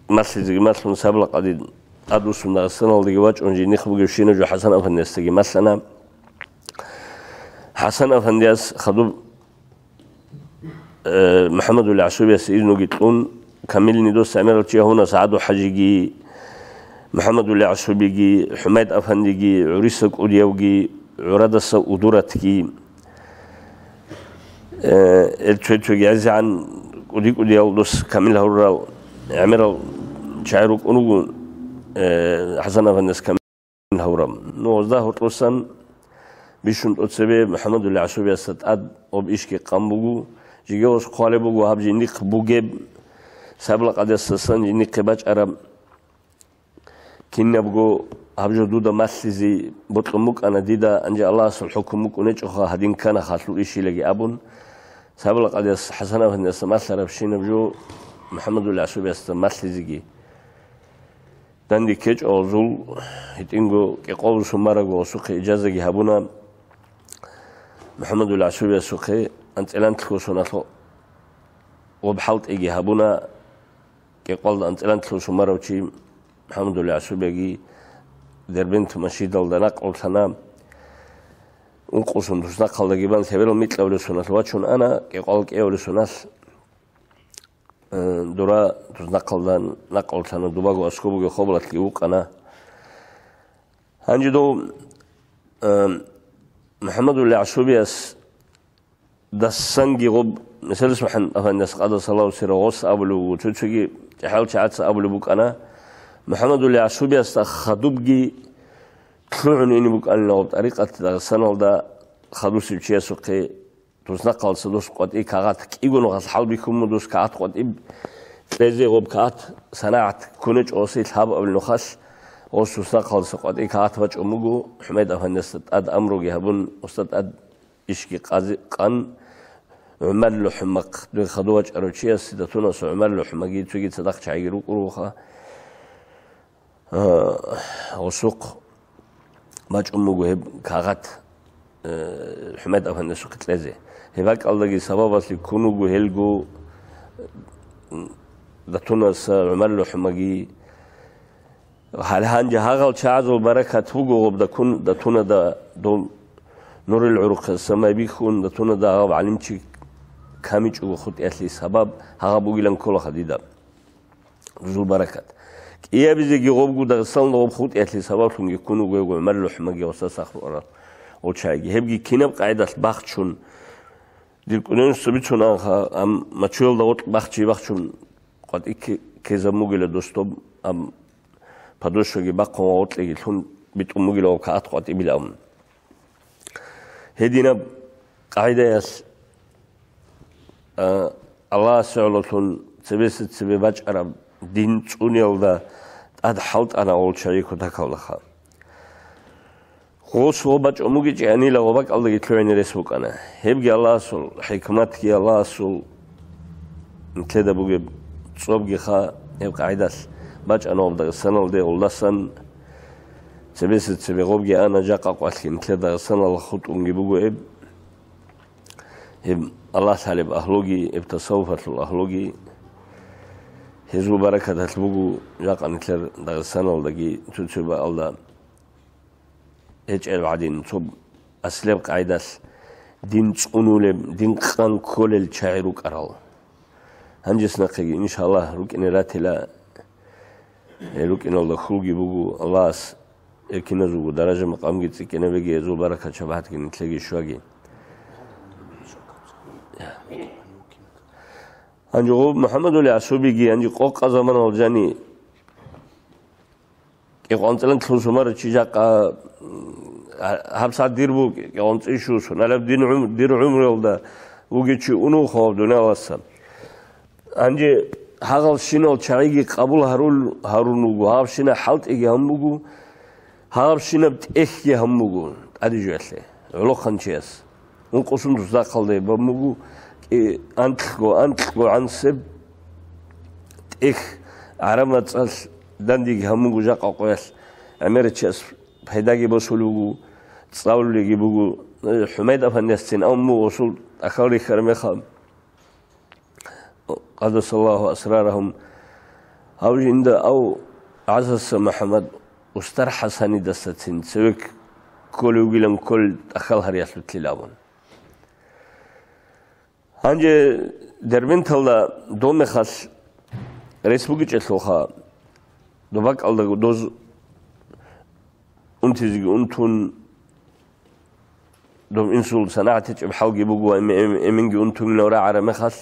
малъизеги малъун, Сабла къади тӀадвуссун Дагъистаналдаги вачӀун, жинихъ бугебщинаб жо ХӀасан-афандиясдаги малъана. ХӀасан-афандияс хадуб э, МухӀаммадулли ГӀасубияс изнуги кьун, камилни дос гӀемерал чи гьавуна СагӀаду ХӀажиги, МухӀаммадулли ГӀасубиги, ХӀумайд-афандиги, ГӀуриса кӀудиявги, ГӀурадаса Удуратги, э, эр цой-цойги гӀезегӀан кӀуди-кӀудиял дос камил гьавурал гӀемерал чагӀи рукӀун руго, э, ХӀасан-афандияс камил гьавураб. Ну, гъозда гьоркьосан бищун тӀоцебе МухӀаммадулли ГӀасубиясда тӀад гъоб ишги къан буго, жеги гъос хъвалеб буго гьаб жиндихъ бугеб, Сабла къадиясдасан жиндихъе бачӀараб. Кинабго гьаб жо дуда малъизе бокьун букӀана дида, гьанже Аллагьасул хӀукму букӀунечӀоха, гьадин ккана халъул ишилаги абун, Сабла къадияс ХӀасан-афандиясда малъарабщинаб жо МухӀаммадулли ГӀасубиясда малъизеги. Данде ккечӀо гъозул, гьитӀинго кӀикъоялъул сумараго гъосухъе ижазаги гьабуна. МухӀаммадулли ГӀасубиясухъе анцӀила нилъго соналъ гъоб хӀалтӀиги гьабуна. КӀикъоялда анцӀила нилъго сумарав чи МухӀаммадулли ГӀасубияги Дербент мажгиталда накълулъана. Ункъо сон туснахъалдаги бан лъеберал микьабулеб соналъ вачун ана, кӀикъоялда кӀиабулеб соналъ. Э, дура туснахъалда накълулъана, дубаго аскӀоб бугеб хабалалъги вукъана. Гьанже дов, э, МухӀаммадулли ГӀасубиясдасанги гъоб, меселалъе, МухӀаммад-афандияс къадасаллагьу сирругьу гъос абулеб буго, цо-цоги чӀахӀиял чагӀаца абулеб букӀана, МухӀаммадулли ГӀасубиясда хадубги лъугӀун ине букӀанила гъоб тӀарикъат Дагъистаналда хадусев чиясухъе. Туснахъалдаса дос къватӀи кагъат кӀиго нухалъ хӀалбихьун буго, дос кагъат къватӀиб кьезе, гъоб кагъат санагӀат ккунечӀо гъосе лъабабилеб нухалъ, гъос туснахъалдаса къватӀи кагъат бачӀун буго, ХӀумайд-афандиясда тӀад амруги гьабун, гъосда тӀад ишги къазе-, къан, ГӀумар ЛухӀмахъ, дой хадув вачӀарав чиясе, Датунас ГӀумар ЛухӀмаги цоги цадахъ чагӀиги рукӀуна. А, гъосухъ бачӀун буго гьеб кагъат, э, ХӀумайд-афандиясухъе кьезе. Гьеб бакӀалдаги сабабалъе ккун буго гьелго, м, Датунаса ГӀумар ЛухӀмаги. Гьале гьанже гьагъал чагӀазул баракат буго гъоб Дакун-, Датунада дол Нурил гӀурухъе самай бихьун, Датунада гьав гӀалимчи камичӀого хутӀиялъе сабаб гьагъаб бугилан кколаха дида. Рузул баракат. КӀиабизеги гъобго Дагъистаналда гъоб хутӀиялъе сабаблъунги ккун вуго гьев ГӀумар ЛухӀмаги гъосда сахлъуарал гъочаги. Гьебги кинаб къагӀидалъ бахчун, дир кӀудинасда бицунаха, ам мачуялда гъоркь бахчи бахчун, къватӀи кке-, ккезабун бугила дос доб, ам подошваги бахъун ва гъоркьеги лъун битӀун бугила гъоб кагъат къватӀибилан. Гьединаб къагӀидаялъ, а, Аллагьасе гӀололъун цебесецебе бачӀараб дин цӀуниялда тӀад хӀалтӀана гъол чагӀи кутакалдаха. Гъос гъо бачӀун бугечӀанила гъо бакӀалдаги лъугӀине рес букӀана. Гьебги Аллагьасул хӀикматги, Аллагьасул нилъеда бугеб цӀобгиха гьеб къагӀидалъ бачӀана гъоб Дагъистаналде гъолдасан. Цебесецебе гъобги ана жакъа къвалъги нилъер Дагъистаналда хутӀунги буго гьеб. Гьеб Аллагь лъалеб агьлуги, гьеб тасаввуфалъул агьлуги, гьезул баракаталъ буго жакъа нилъер Дагъистаналдаги цо-цо бакӀалда гьечӀеб гӀадин, цо аслаб къагӀидалъ дин цӀунулеб, дин къан кколел чагӀи рукӀарал. Гьанжес нахъеги, иншаллагь, рукӀине ратила. Гьел рукӀиналда хьулги буго, Аллагьас гьел киназулго даража-макъамги цӀикӀкӀинабеги, гьезул баракат-шапагӀатги нилъеги щваги. Гьанже гъоб МухӀаммадул Ясубиги гьанже къокъа заманалъ жани кӀикъоялда анцӀила лъун сумара чи жакъа, гьабсагӀат дир буго кӀикъоялда анцӀила щун, суналаб дин гӀум-, дир гӀумруялда вугев чи унев хъвав дунияласа. Гьанже гьагъалщинал чагӀиги къабул гьарул-, гьарун вуго, гьабщинаб хӀалтӀиги гьабун буго, гьабщинаб тӀехьги гьабун буго тӀаде жоялъе, гӀолохъанчияс. Ункъо сун тусдахъалда гьеб гьабун буго, кӀи-, анкьго, анкьго гӀансеб тӀехь гӀараб мацӀалъ дандеги гьабун буго жакъа къоялъ, гӀемерачияс пайдаги босулеб буго, цӀалулеги буго, ХӀумайд афандиясцин абун буго гъосул тӀахьал рихьараб мехалъ. Къадасаллагьу асрарагьум, гьав жинда ав ГӀасаса МухӀаммад устар ХӀасанидасацин цеве кколев вугилан кколел тӀахьал гьариялъулъил абун. Гьанже Дербенталда доб мехалъ рес бугечӀелъулха, доб бакӀалда доз унтизеги унтун, доб инсул санагӀат гьечӀеб хӀалги буго, эм-, эм-, эменги унтунгинав рагӀараб мехалъ,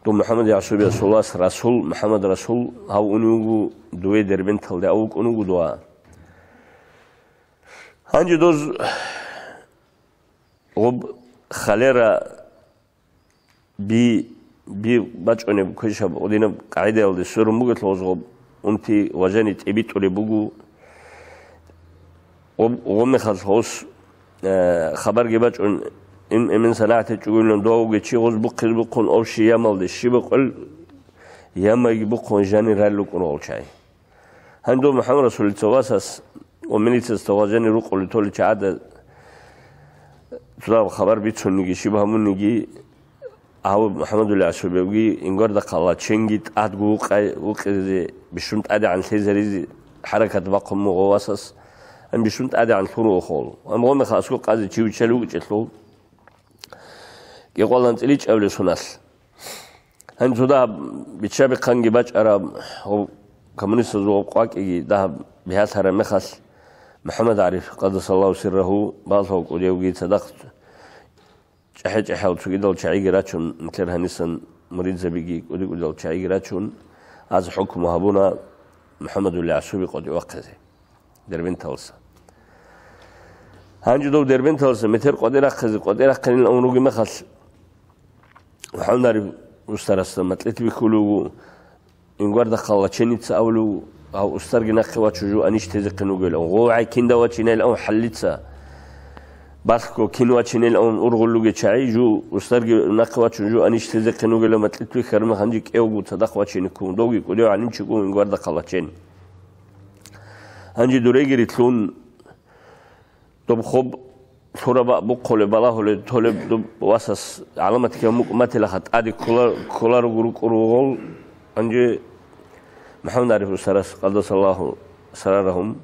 доб МухӀаммад Ясубиясул вас Расул, МухӀаммад Расул, гьав унев вуго, дове Дербенталде ав вукӀун вуго дова. Гьанже доз гъоб халера би, би бачӀунеб квешаб гъодинаб къагӀидаялде сверун бугелъул гъозго унти ва жани тӀибитӀулеб буго. Гъоб-, гъомехалъ гъос, э, хабарги бачӀун, ин-, эмен санагӀат гьечӀогойилан дова вугев чи гъоз бухъизе бухъун общий ямалде щиб букӀун, ямайги бухъун жани ралел рукӀун гъол чагӀи. Гьанже дов МухӀаммад Расулица васас ва милициясда гъажани рукъулел толел чагӀазда цо дагьаб хабар бицунниги, щиб гьабунниги, гьав МухӀаммадул ЯсубевгӀи Ингвардахъа Лаченги тӀадго вукъай-, вукъизе, бищун тӀадегӀан лъезаризе хӀаракат бахъун буго васас, гьанже бищун тӀадегӀан лъугьун вуго хъул. Гьанже гъомехалъ аскӀов къазе чи виччалев вукӀинчӀелъул, кӀикъоялда анцӀила чӀавлъи суналъ. Гьанже цо дагьаб бичча-бихъанги бачӀараб, гьоб коммунистазул гьоб къвакӀиги дагьаб бигьалъараб мехалъ, МухӀаммад ГӀариф, къадасаллагьу сиррагьу, балъул кӀудиявги цадахъ чӀахӀи-чӀахӀиял цогидал чагӀиги рачун, нилъер гьанисан муридзабиги кӀуди-кӀудиял чагӀиги рачун, гьаз хӀукму гьабуна МухӀаммадул ЯсубевгӀи къотӀи вахъизе. Дербенталаса. Гьанже дов Дербенталаса метер къотӀи рахъизе, къотӀи рахъинилан ун ругеб мехалъ, МухӀаммад ГӀариф устарасда макьилъ бихьулев вуго, Ингвардахъа Лаченица абулев, гьав устарги нахъе вачун жо анищ тезехъин вугилан, гъов гӀай кинда вачинайилан хӀаллица, балъго кин вачинайилан ургъулев вугев чагӀи, жо устарги нахъе вачун жо анищ тезехъин вугилан макьилъ бихьараб мехалъ гьанже кӀевго цадахъ вачине ккун, довги кӀудияв гӀалимчи вуго Ингвардахъа Лачен. Гьанже дурегири лъун, доб хоб лъураб бахъ бухъулеб, балагьулеб, толеб доб васас гӀаламатги гьаб мукӀ матилаха, тӀаде ккола-, кколаруго рукӀун вуго гъол. Гьанже МухӀаммад ГӀариф устарас, къадасаллагьу сиррагьу,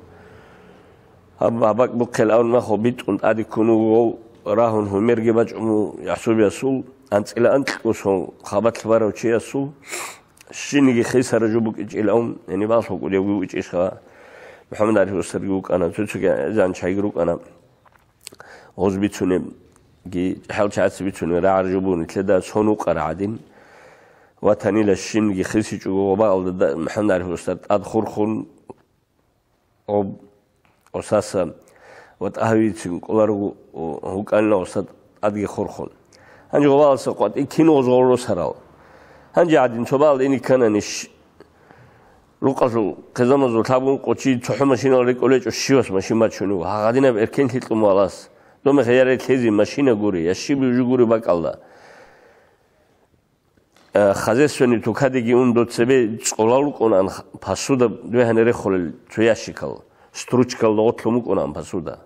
гьаб, гьаб бакӀ бухъел абун мехалъ битӀун тӀаде ккун вуго, рагьун гьумерги бачӀун вуго Ясубиясул, анцӀила анкьго сон хабалъ барав чиясул, щинниги хисараб жо букӀинчӀилан, гьениб балъул кӀудиявги вукӀинчӀищха, МухӀаммад ГӀариф устарги вукӀана, цо-цоги гӀезегӀан чагӀиги рукӀана. Гъоз бицунебги, хӀал чагӀаца бицунеб рагӀараб жо буго нилъеда сон вукъараб гӀадин. Ватанила щинги хисичӀого, гъоб бакӀалда да-, МухӀаммад ГӀариф устар тӀад хурхун, гъоб, гъосаса ва тӀагьавицин кӀоларого вукӀанила гъосда тӀадги хурхун. Гьанже гъобаласа къватӀи кин гъоз гъоросарал. Гьанже гӀадин цо бал ине ккананищ, рукъалъул хъизамазул лъабгун къо чи цохӀо машинал рекӀолечӀо, щивас машин бачунев, гьагъадинаб эркенлъи кьун валас. Доб мехалъ я релълъезе машина гури, я щиб жо гури бакӀалда. Э, хозяйственный тукадеги ун до цебе цӀолал рукӀунаан х-, посуда дуе гьанир рехулел цо ящикал, стручкал логъотлъун букӀунаан посуда.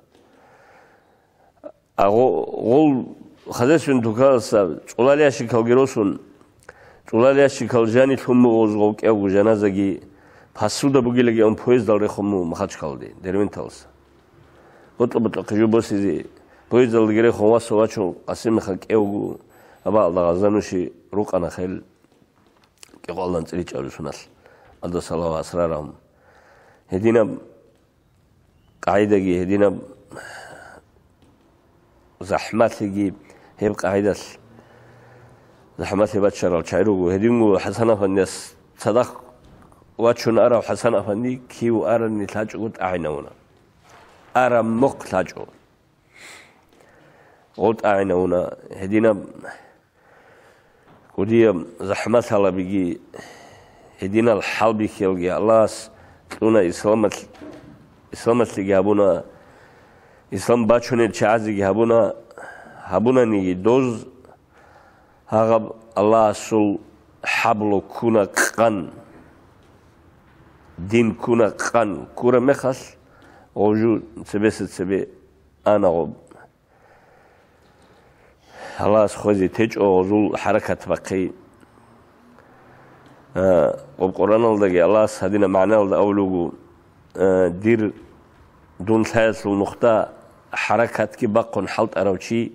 А гъо-, гъол хозяйственный тукаласа цӀолал ящикалги росун, цӀолал ящикал жанилъун мугъуз гъов кӀевго жаназаги посуда бугилаги ун поездал рехун мугъ Махачкалде, Дербенталаса. БутӀа-бутӀа хъижу босизе, поездалдаги рехун васав вачун, Къасимиха кӀевгу, абаалда гъазанущи рукъана хел кӀикъвалдан цӀиричӀаб русуналъ, Алда салава асрарагьун. Гьединаб къагӀидаги, гьединаб захӀмалъиги, гьеб къагӀидалъ захӀмалъи бачарал чагӀи руго. Гьединго ХӀасан-афандияс цадахъ вачун арав ХӀасан-афанди кив арани лъачӀого тӀагӀинавуна. Араб мухъ лъачӀо. Гъол тӀагӀинавуна, гьединаб кӀудияб захӀмалъалабиги, гьединал хӀалбихьиялги Аллагьас кьуна, исламалъ-, исламалъиги гьабуна, ислам бачунел чагӀазеги гьабуна, гьабунаниги доз гьагъаб Аллагьасул хӀаблу ккуна къан, дин ккуна къан ккураб мехалъ, гъов жо цебеса цебе ана гъоб. Аллагьас хвезе течӀо гъозул хӀаракат бахъи. А, гъоб Къуръаналдаги Аллагьас гьадинаб магӀналда абулугу, а, дир дун лъаялъул нухда хӀаракатги бахъун хӀалтӀарав чи,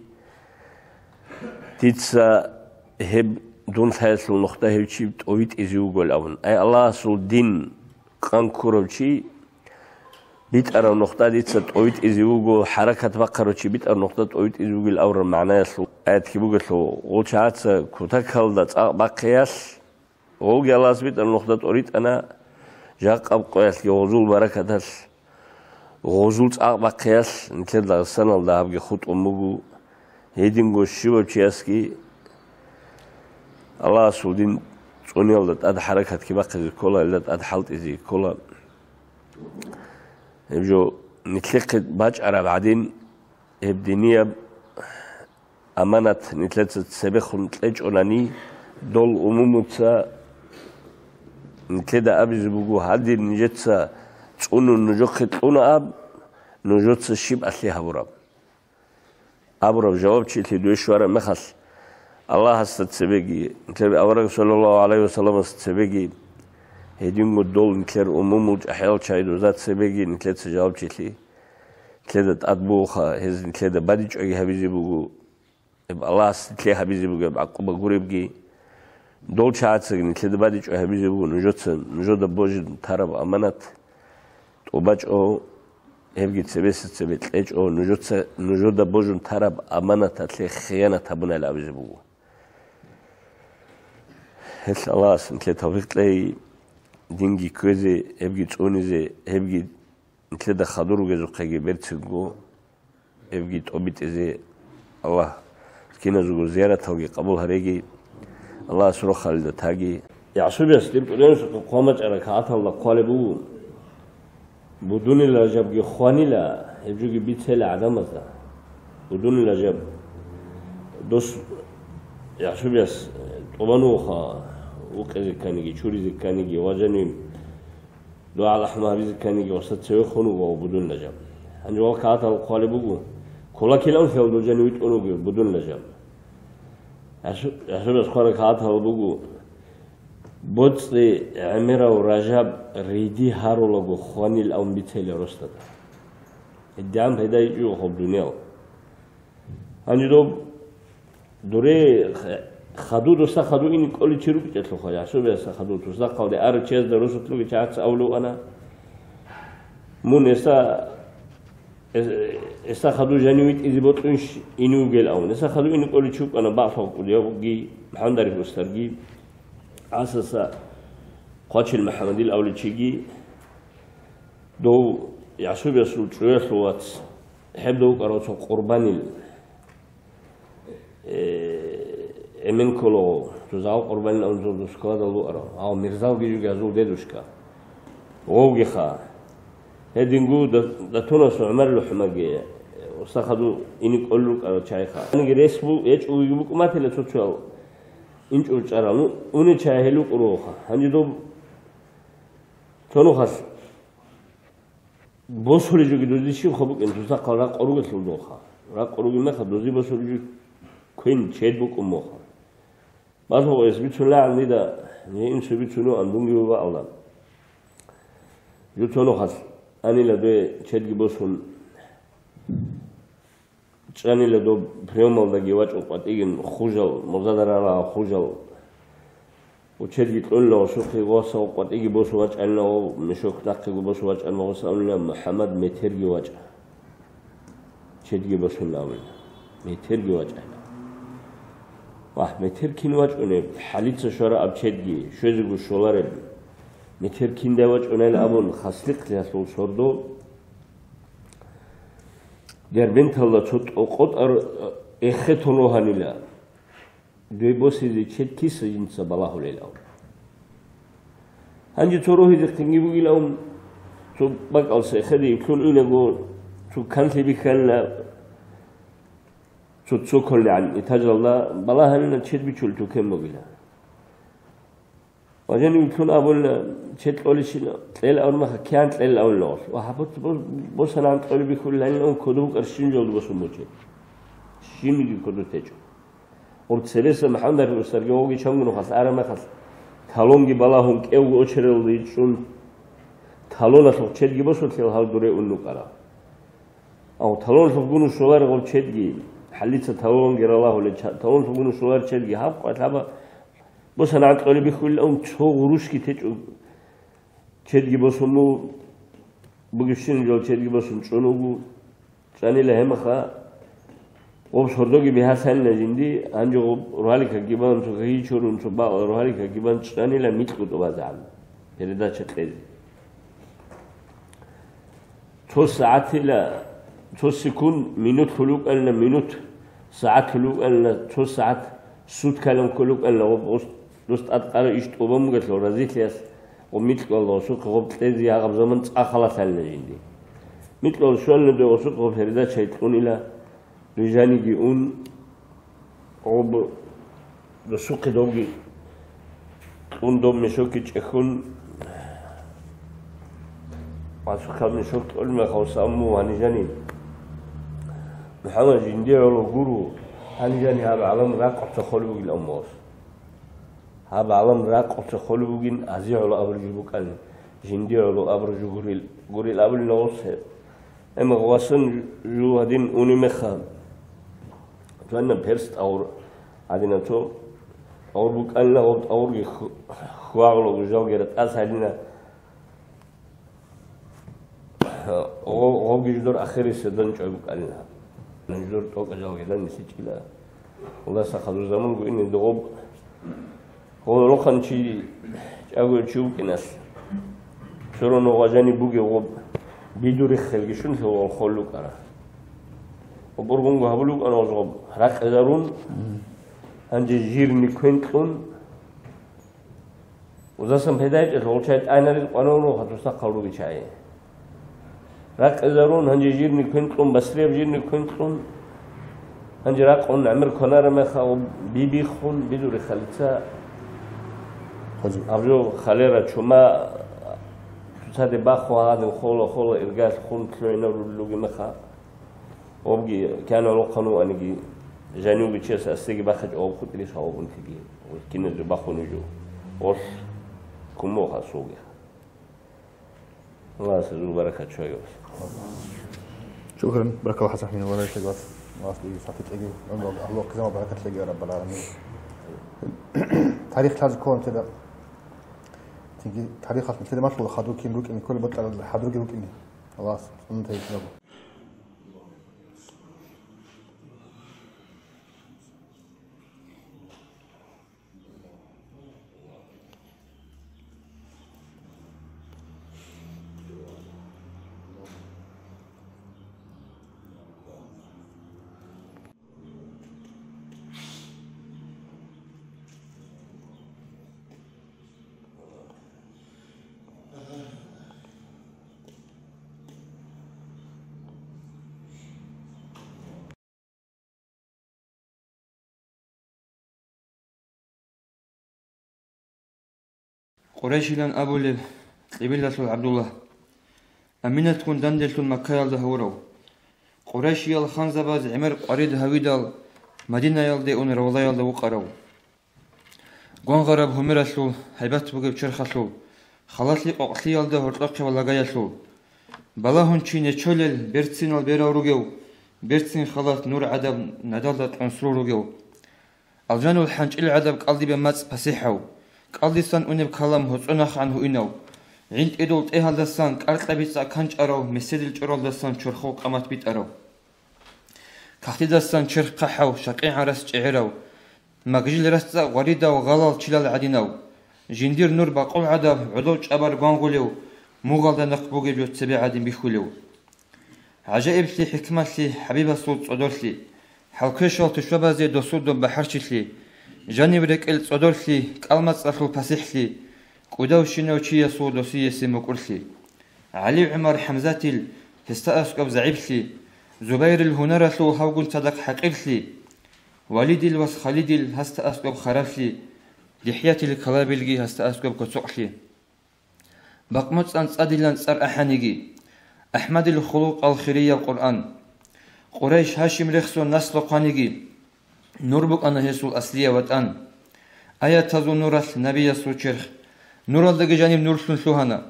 дица гьеб дун лъаялъул нухда гьев чи тӀовитӀизе вугоан абун. Ай, Аллагьасул дин къан ккурав чи битӀарав нухда дица тӀовитӀизе вуго, хӀаракат бахъарав чи битӀарав нухда тӀовитӀизе вугил абураб магӀнаялъул аятги бугелъул, гъол чагӀаца кутакалда цӀакъ бахъиялъ, гъолги Аллагьас битӀарав нухда тӀоритӀана, жакъаб къоялъги гъозул баракаталъ, гъозул цӀакъ бахъиялъ нилъер Дагъистаналда гьабги хутӀун буго. Гьединго щивав чиясги Аллагьасул дин цӀуниялда тӀад хӀаракатги бахъизе ккола, илда тӀад хӀалтӀизе ккола. Гьеб жо нилъехъе бачӀараб гӀадин, гьеб динияб аманат нилъеца цебехун кьечӀонани, дол умумуца нилъеда абизе буго, гьадин нижеца цӀунун нужехъе кьуна аб, нужеца щиб алъи гьабураб. Абураб жавабчилъи дуе щвараб мехалъ, Аллагьасда цебеги, нилъер авараг саллаллагьу гӀалайгьи вассаламасда цебеги, гьединго дол нилъер умумул чӀахӀиял чагӀи дозда цебеги нилъеца жавабчилъи. Нилъеда тӀад бугоха, гьез нилъеда бадичӀоги гьабизе буго, гьеб Аллагьас нилъее гьабизе бугеб гӀакъуба гуребги. Дол чагӀацаги нилъеда бадичӀо гьабизе буго нужеца, нужеда божун тараб аманат тӀубачӀо, гьебги цебеса цебе кьечӀо, нужеца, нужеда божун тараб аманаталъе хиянат гьабунайилан абизе буго. Гьелъ Аллагьас нилъее тавфикъ кьей, динги кквезе, гьебги цӀунизе, гьебги нилъеда хадур ругезухъеги берцинго, гьебги тӀобитӀизе. Аллагь киназего зияраталги къабул гьареги, Аллагьас рохалида таги. ЯгӀсубияс дир тӀуденасухъе хъван бачӀараб кагъаталда хъвалеб буго: «Будунила жабги хванила, гьеб жоги бицела гӀадамазда». Будунила жаб. Дос ЯгӀсубияс тӀубан вуха, вукъизе кканиги, чуризе кканиги, ва жанив дугӀа-рахӀмат гьабизе кканиги, ва сад цевехун вуго Будунила жаб. Гьанже вал кагъатал хъвалеб буго: «Кулакилан хел дужани витӀун вугев Будунила жаб». ЯгӀсу-, ЯгӀсубияс хъвараб кагъатал буго: «БоцӀи гӀемерав Ражаб риди гьарулаго хванил», – абун бицейилан росдада. ГьедигӀан пайда гьечӀо гьаб дуниял. Гьанже доб дуре х-, хаду, досда хаду ине кӀолев чи рукӀичӀелъулха, ЯгӀсубиясда хаду, тусдахъалде арав чиясда росулъ ругел чагӀаца абулев ана: «Мун гьесда, гьес-, гьесда хаду жанив витӀизе бокьунищ ине вугел?» – абун. Гьесда хаду ине кӀолев чи вукӀана бакълъун кӀудиявги, МухӀаммадариф устарги, ГӀасаса Хъвачил МухӀаммадил авличиги, дов ЯгӀсубиясул чӀуялъул вац. Гьеб дов вукӀарав цо Къурбанил, э, эмен кколаго, цо зал Къурбанил авун зурдус кколадал вукӀарав, гьав Мирзалги жуги гьазул дедушка. Вовгиха. Гьедингу да-, датунас ГӀумар лухӀмаги, э, усахаду ине кӀолел рукӀарал чагӀиха. Гьаниги рес бу-, гьечӀо вугеб букӀуматила цо-цоял инчӀого чӀарал. Ну, унел чагӀи гьел рукӀуна вугоха. Гьанже доб цо нухалъ босулеб жоги дузе щибха букӀин, цоцахъал ракъу ругелъул духъа. Ракъу ругеб мехалъ дузе босулеб жо квен чед букӀун муха. Балгьугъ эс бицунагӀан дида, гьей инсу бицунуан, дунги вугоан. Жо цо нухалъ анила дуе чедги босун. ЧӀанила доб приёмалдаги вачӀун къватӀигин хужал, мурзадарала хужал. Учедги кьунила гъосухъе, гъосав къватӀиги босун вачӀанила, гъов мешок нахъего босун вачӀанила, гъос абунила, МухӀаммад метерги вачӀа. Чедги босунила абунила. Метерги вачӀайна. Вагь, метер кин вачӀунеб, хӀалица щвараб чедги, щвезего щолареб. Метер киндай вачӀунел абун, хаслихълъиялъул сордо Дербенталда цо тӀокъотӀар эхетун вугьанила, дой босизе чед киса жинца балагьулел ав. Гьанже цо рогьизехъинги бугилан, цо бакӀалса эхеде иблъун инаго, цо канлъи бихьанила, цо цоколгӀан этажалда балагьанила чед бичулел тукен бугила. Ва жанив лъун абуна, чед кьолищин кьел авун маха, киян кьел авун лагъулъ. Ва гьабуц бо-, босанан кьолеб бихьулел гьанилан кодо букӀар щин жолда босун буче. Щинниги кодо течӀо. Гъур цереса МухӀаммад Ариф устарги гъоги чангун хас ара махас. Талонги балагьун кӀевго очералда ичӀун. Талоналъухъ чедги босулъил гьал дуре ун нукӀара. Ав талонлъухъ гуну щолар гъов чедги, хӀалица талонги ралагьулел ча-, талонлъухъ гуну щолар чедги, гьаб къвалъаба босана гӀанкьули бихьулилан цо гъурущги течӀо, чедги босун му-, бугебщинаб жал чедги босун чӀун вуго, чӀанила гьемаха, гъоб сордоги бигьасанила жинди, гьанже гъоб раликаги бан, цо гьи чорун, цо бакъ раликаги бан чӀанила микьго тӀубазегӀан передача кьезе. Цо сагӀатила, цо секунд, минут хьулукӀанна, минут, сагӀат хьулукӀанна, цо сагӀат, суткалан хьулукӀанна, гъоб гъос-, дос тӀадкъара иш тӀубан бугелъул разилъиялъ, гъоб микьвал гъосухъе гъоб кьезе гьагъаб заман цӀа халалъанила жинди. Микьвал щванна дуе гъосухъе гъоб передача гьикьунила. Рижаниги ун, гъоб досухъе добги кьун, доб мешокги чӀехьун, гъосухъе мешок кьолмехалса амму гьанижани. МухӀаммад жинди гӀоло гуро, гьанижани гьаб гӀалам ракъуца холеб бугил аммугъос. Гьаб гӀалам ракъуца холеб бугин, ази гӀоло абуржи букӀан, жинди гӀоло абуржи гурил, гурил абулин гъос гьеб. Эмма гъвасан жу гьадин уни меха. Цо гьанна перс тӀагъур гьадина цо тӀагъур букӀанила, гъоб тӀагъурги ху-, хьвагъула гужалги ратӀас гьадина. Гъо-, гъобги жидор ахирисеб данчӀвай букӀанила. Жидор тӀокӀа жалги данисичӀила. Аллагьас хадур заман бугин гъоб. Гъолохъан чи чӀаго чи вукӀиналъ, цо роногъа жаниб бугеб гъоб бидури хелги щунлъи гъол хол рукӀара. Гъоб ургъунго гьабулев вукӀана гъоз гъоб ракъизарун, гьанже жирни квен кьун, узасан педайчӀелъ гъол чай тӀайнариз къванав нуха тусахъал руги чай. Ракъизарун, гьанже жирни квен кьун, басрияб жирни квен кьун, гьанже ракъун гӀемер кванараб мехалъ бибиххун, бидури халица. Хозу. Абжо халера чума цоцаде бахун гьадин хола-хола иргалъ хун лъугӀинаб руллуги меха. Обги кяна лохъан ваниги, жанивги чес астеги бахъачӀо об хутӀри шагьобунтиги. Киназу бахун жо. Олъ кумоха суги. Аллагьас гьезул баракат щвайо. Шукран, баракалла, ХӀасан Ахмин, ва баракалла вас. Вас би сахи теги, Аллагь, Аллагь кизама баракат леги, я Раббал аламин. Тарих лъази кколан теда. Тинги тарихалъ нилъеда малъула хадур кин рукӀине кколеб батӀарал хадурги рукӀине. Аллагьас цӀунун тайичӀнабу. Къурайшилан абулеб Кьибилалъул ГӀабдулла. Аминатгун данделъун Маккаялда гьавурав. Къурайшиял ханзабаз гӀемер къварид гьавидал, Мадинаялде ун Равлаялда вукъарав. Гвангъараб гьумералъул, гьайбат бугеб черхалъул, халалъи къокълъиялда гьоркьохъе ва лагаялъул. Балагьун чи нечолел берцинал берал ругев, берцин халат нур гӀадаб надалда тӀунсрул ругев. Алжанул хӀанчӀил гӀадаб кӀалдибе мацӀ пасихӀав, кӀалдисан унеб калам гьоцӀо нахъан гьуинав, гӀинтӀидул тӀегьалдасан кӀаркьа бицӀа канчӀарав, меседил чӀоралдасан чорхол къамат битӀарав. Кагътидасан черх хъахӀав, шакъигӀан рас чӀегӀерав, магжил расцӀа гъваридав гъалал чилал гӀадинав, жиндир нур бакъул гӀадаб гӀодов чӀабар гвангъулев, мугъалда нахъ бугеб жо цебе гӀадин бихьулев. ГӀажаиблъи, хӀикмалъи, ХӀабибасул цӀодорлъи, хӀалквешал тушбабазе досул доб бахӀарчилъи, жаниб рекӀел цӀодорлъи, кӀалмацӀалъул пасихӀлъи, кӀудавщинав чиясул досиесеб мукӀурлъи. ГӀали, ГӀумар, ХӀамзатил гьесда аскӀоб загӀиплъи, Зубайрил гьунаралъул гьавгун цадахъ хӀакъирлъи, Валидил вас Халидил гьасда аскӀоб хараблъи, ДихӀятил Калабилги гьасда аскӀоб коцокълъи. БакъмоцӀан цӀадилан цӀар ахӀаниги, АхӀмадил хулукъал хирияб Къуръан. Къурайш-Гьашим рехсон наслу хъваниги, нур букӀана гьесул аслияб ватӀан. Аятазул нуралъ набиясул черх, нуралдаги жаниб нурлъун лъугьана.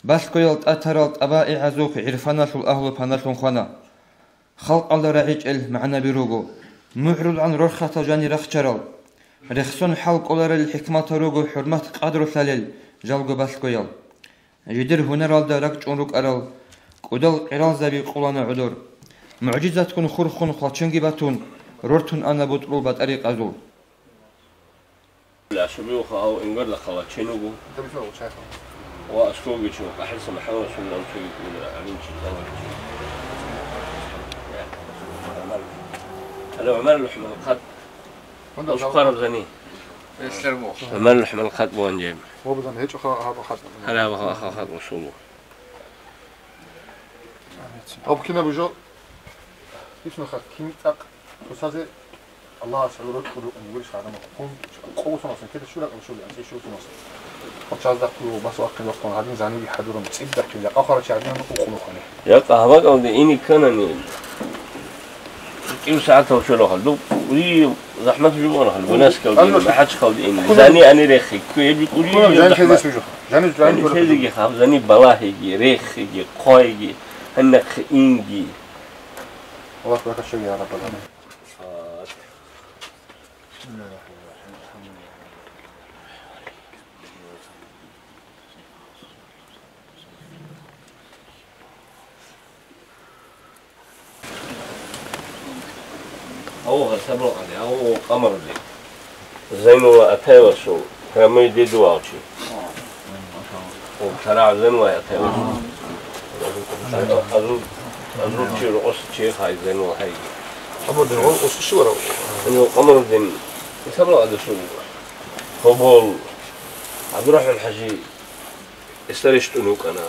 Балъгоял тӀатарал тӀабаигӀазухъ гӀирфаналъул агьлу паналъун хвана. Халкъалда рагӀичӀел магӀнаби руго, мугӀрулгӀан рорхатал жани рахчарал. Рехсон хӀал кӀоларел хӀикматал руго хӀурмат-къадру лъалел жалго балъгоял. Жидер гьунаралда ракӀчӀун рукӀарал кӀудал къиралзаби къулана гӀодор. МугӀжизатгун хурхун хвалченги батун, рортун ана бутӀрул батӀарикъазул. Асубиуха гьав Ингарда хъала чен вуго. Ва аскоги чун КъахӀиса МухӀаммад Расуловичги кӀуна гӀалимчи. Гьале ГӀумар ЛухӀмал хъат. Ушкъараб зани. ГӀумар ЛухӀмал хъат бугьан жеб. Гьаб хъат, гьаб хъат. Гьале гьаб хъат Расулов. Гьаб кинаб жо? Ишмаха кин цӀакъ тусазе Аллагьас гьалурал кьурукъун гурищ гьадамал хъун, къовсунасан кеда шура къалшури анцӀи шурсунасан. Хъочазда хъугъу бас вахъин вахъун гьадин заниги хӀадурун, цӀибдахъин, якъа хварачи гьадин укъулухъани. Якъа гьабакӀалде ине кканани, кӀив сагӀатал чорахъал, дуб ури захӀмат жубанахъал, гунаскалде, махӀачхалде ин, зани ани рехи, кквеби кури. Жани хезес вижуха. Жани жани хезеги хаб, зани балагьиги, рехиги, хъвайги, гьаннахъе инги. Аллагь баракат щоги, я Раббал гӀаламин. Гьав, гьасаб ракъалде, гьав, къамарде. Зайнулла Атаевасул прямой дедувал чи. О, Тарагъ Зайнулла Атаевасул. Азул, азул чи рокъос чи хай Зайнулла хай. Къамарудин, гъол къосище вара. Ани Къамарудин, исабла адасул. Хобол, ГӀабдурахӀман хӀажи, эсда рещтӀун вукӀана.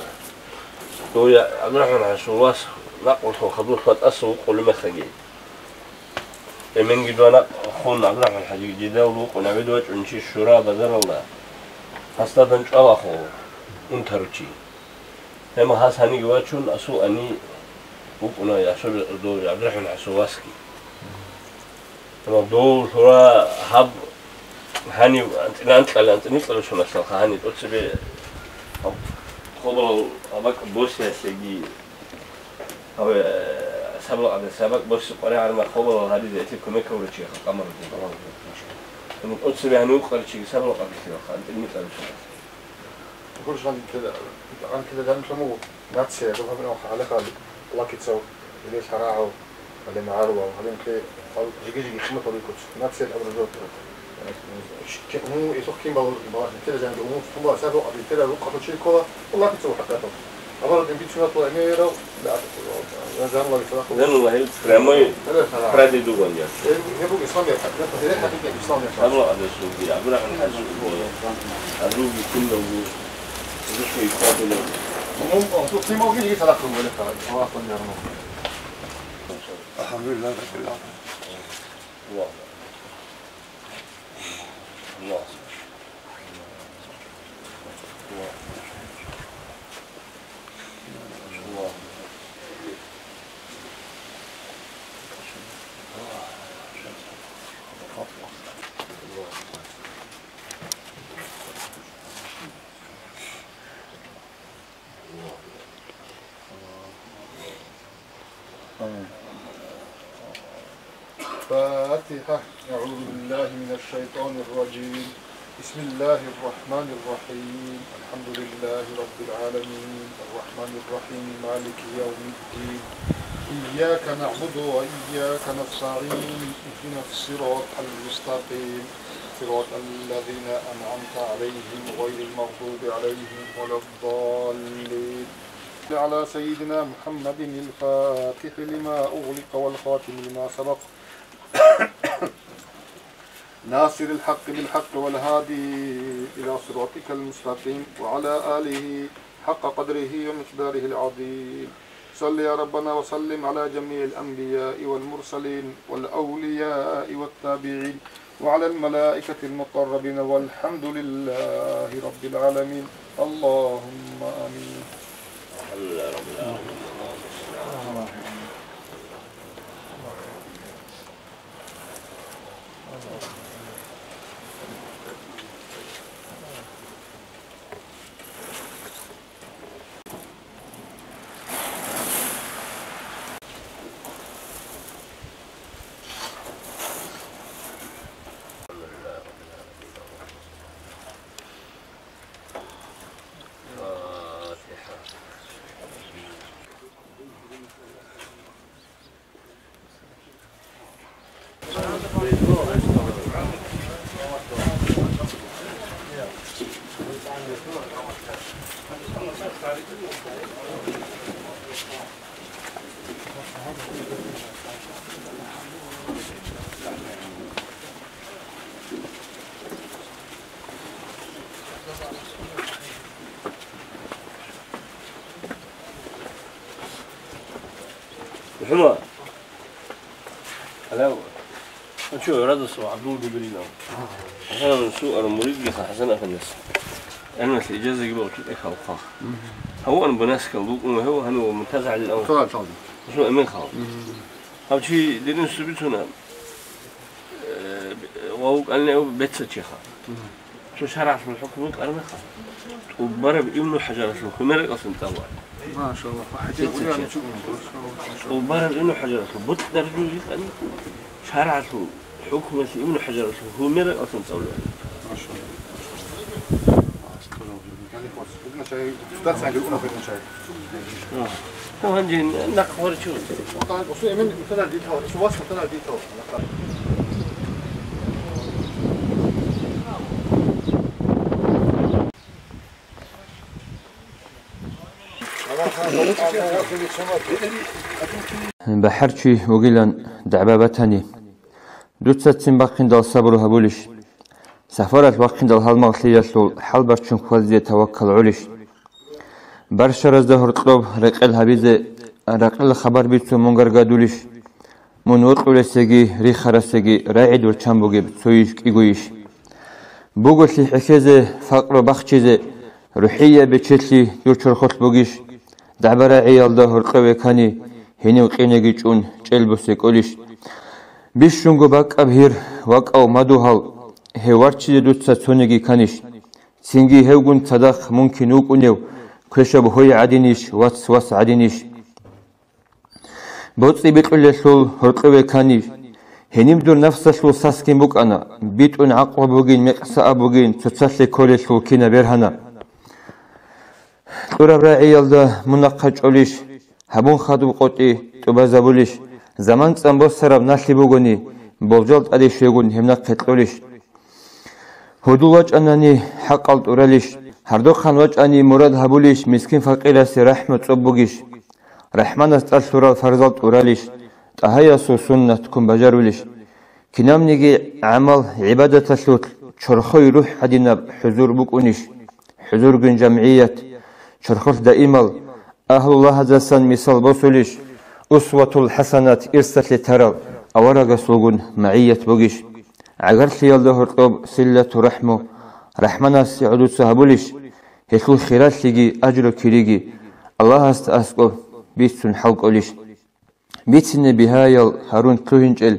Дов я-, ГӀабдурахӀман хӀажи, вас накъулъун хадур хватӀаса вукъулеб мехаги. Эменги дова накъ хун ГӀабдурахӀман хӀажи, дида вукъун гӀабид вачӀун чи Шура базаралда. Гьасдадан чӀвалахъо унтару чи. Гьема гьас гьаниги вачун, асул ани вукӀуна ясул дов ГӀабдурахӀман хӀажи васги. Гьема дов лъура гьаб гьанив анцӀила анкьали анцӀила анкьаличуналъалха гьани тӀоцебе хобалал абакӀ босиялъеги. Гьаве, сабла къаде, сабак борси къваригӀарна хобалал гьаризе эти кумекав ручи Къамарудин. Ему тӀоцебе гьанив къарчиги сабла къадилъи ваха, антил микьа ручи. Гуржан кеда, ан кеда дан чому нация, дов гьабин ваха, гьале хал, лакицав, илес гьарагӀав, гьале магӀарулав, гьале микье, ал жиги-жиги химат варикуц, нация абрузот. Ке-, ну, исух кин бал-, балагь, кеда жанги умут, тумба, сабла къадил, кеда рукъа ручи кола, лакицав хӀакъатав. Гьаб гьарудин бицунатла гӀемерал, да, да, жанла вихьарахъу. Жанла гьел прямой прадедуган я. Э, гьеб буго исламият, гьеб гьеб хӀакъикъи исламият. Гьабла адасулги, ГӀабдурахӀман хӀажиулги, гьазулги киналго, рухӀи квадулев. Ну, а, тут ты могли и садахъу, вале, Аллах, Аллах. Алхамдулиллах, раббил гӀаламин. Аллах. Аллах. الفاتحة. أعوذ بالله من الشيطان الرجيم. بسم الله الرحمن الرحيم. الحمد لله رب العالمين. الرحمن الرحيم. مالك يوم الدين. إياك نعبد وإياك نستعين. اهدنا الصراط المستقيم. صراط الذين أنعمت عليهم غير المغضوب عليهم ولا الضالين. على سيدنا محمد الفاتح لما أغلق والخاتم لما سبق. ناصر الحق بالحق والهادي إلى صراطك المستقيم وعلى آله حق قدره ومقداره العظيم. صل يا ربنا وسلم على جميع الأنبياء والمرسلين والأولياء والتابعين وعلى الملائكة المقربين والحمد لله رب العالمين. اللهم آمين. محمد. Алав. Ачо, радас ва Абдул Жабрилов. ХӀасан Мансур муридги ХӀасан Афандияс. Гьанивалъ ижазаги богьчӀун тӀехь халкъа. Гьаван бунасикал букӀун гьев гьанив МунтазагӀалил аван. МунтазагӀалил аван. Мусул Эмин хал. Гьав чи дирин субицуна. Э, ва вукӀанни гьев бецачиха. Цо шаргӀалъул хӀукму букӀарабиха. ТӀубараб Ибну ХӀажаралъул гьумеракӀалъун тӀалаб. Машалла, хӀадин. ТӀубараб Ибну ХӀажаралъул бутӀ даржу йикъани, шаргӀалъул хӀукмалъи Ибну ХӀажаралъул гьумеракӀалъун тӀалаб. Машалла. Гьанже нахъ варчун. БахӀарчи вугилан дагӀба батани, дуца ццин бахъиндал сабру гьабулищ? Сафаралъ вахъиндал гьалмагълъиялъул хӀалбачун хьвазе таваккал гӀолищ? Баршаразда гьоркьоб рекъел гьабизе, ракъел хабар бицун мун гаргадулищ? Мун вокьулесеги рихарасеги рагӀи дур чан бугеб цойищ кӀигойищ? Буголъи хӀехьезе, факъру бахчизе, рухӀияб бечелъи дур чорхолъ бугищ? ДагӀба-рагӀиялда гьоркьове кани, гьенив къинеги чӀун чӀел бусе кӀолищ? Бищунго бакӀаб гьир, вакӀав мадугьал, гьев варччизе дуца цониги канищ? Цинги гьевгун цадахъ мумкин вукӀунев квешаб гьой гӀадинищ, вац вас гӀадинищ? БоцӀи бикьулелъул гьоркьове канищ? Гьениб дур нафсалъул саскин букӀана, битӀун гӀакълу бугин, мекъсааб бугин, цоцалъе кколелъул кинаб бергьана. Кьураб рагӀиялда мун нахъа чӀолищ? Гьабун хадуб къотӀи тӀубазабулищ? Заман цӀан босараб налъи бугони, болжал тӀаде щвегун гьеб нахъе кьолищ? Гьудул вачӀанани хӀакъал тӀуралищ? Гьардухъан вачӀани мурад гьабулищ? Мискин-факъирасе рахӀму цӀоб бугищ? РахӀманас тӀад лъурал фарзал тӀуралищ? ТӀагьаясул суннат ккун бажарулищ? Кинабниги гӀамал-гӀибадаталъулъ чорхой рухӀ гьадинаб хӀузур букӀунищ? ХӀузургун жамгӀият, чорхолъ даимал, агьлу лагьазасан мисал босулищ? Усватул хӀасанат ирсалъе тарал аварагасулгун магӀият бугищ? ГӀагарлъиялда гьоркьоб силлату рахӀму рахӀманасе гӀодуца гьабулищ? Гьелъул хиралъиги ажру-кириги Аллагьасда аскӀоб бицун хӀал кӀолищ? Бицине бигьаял гьарун лъугьинчӀел,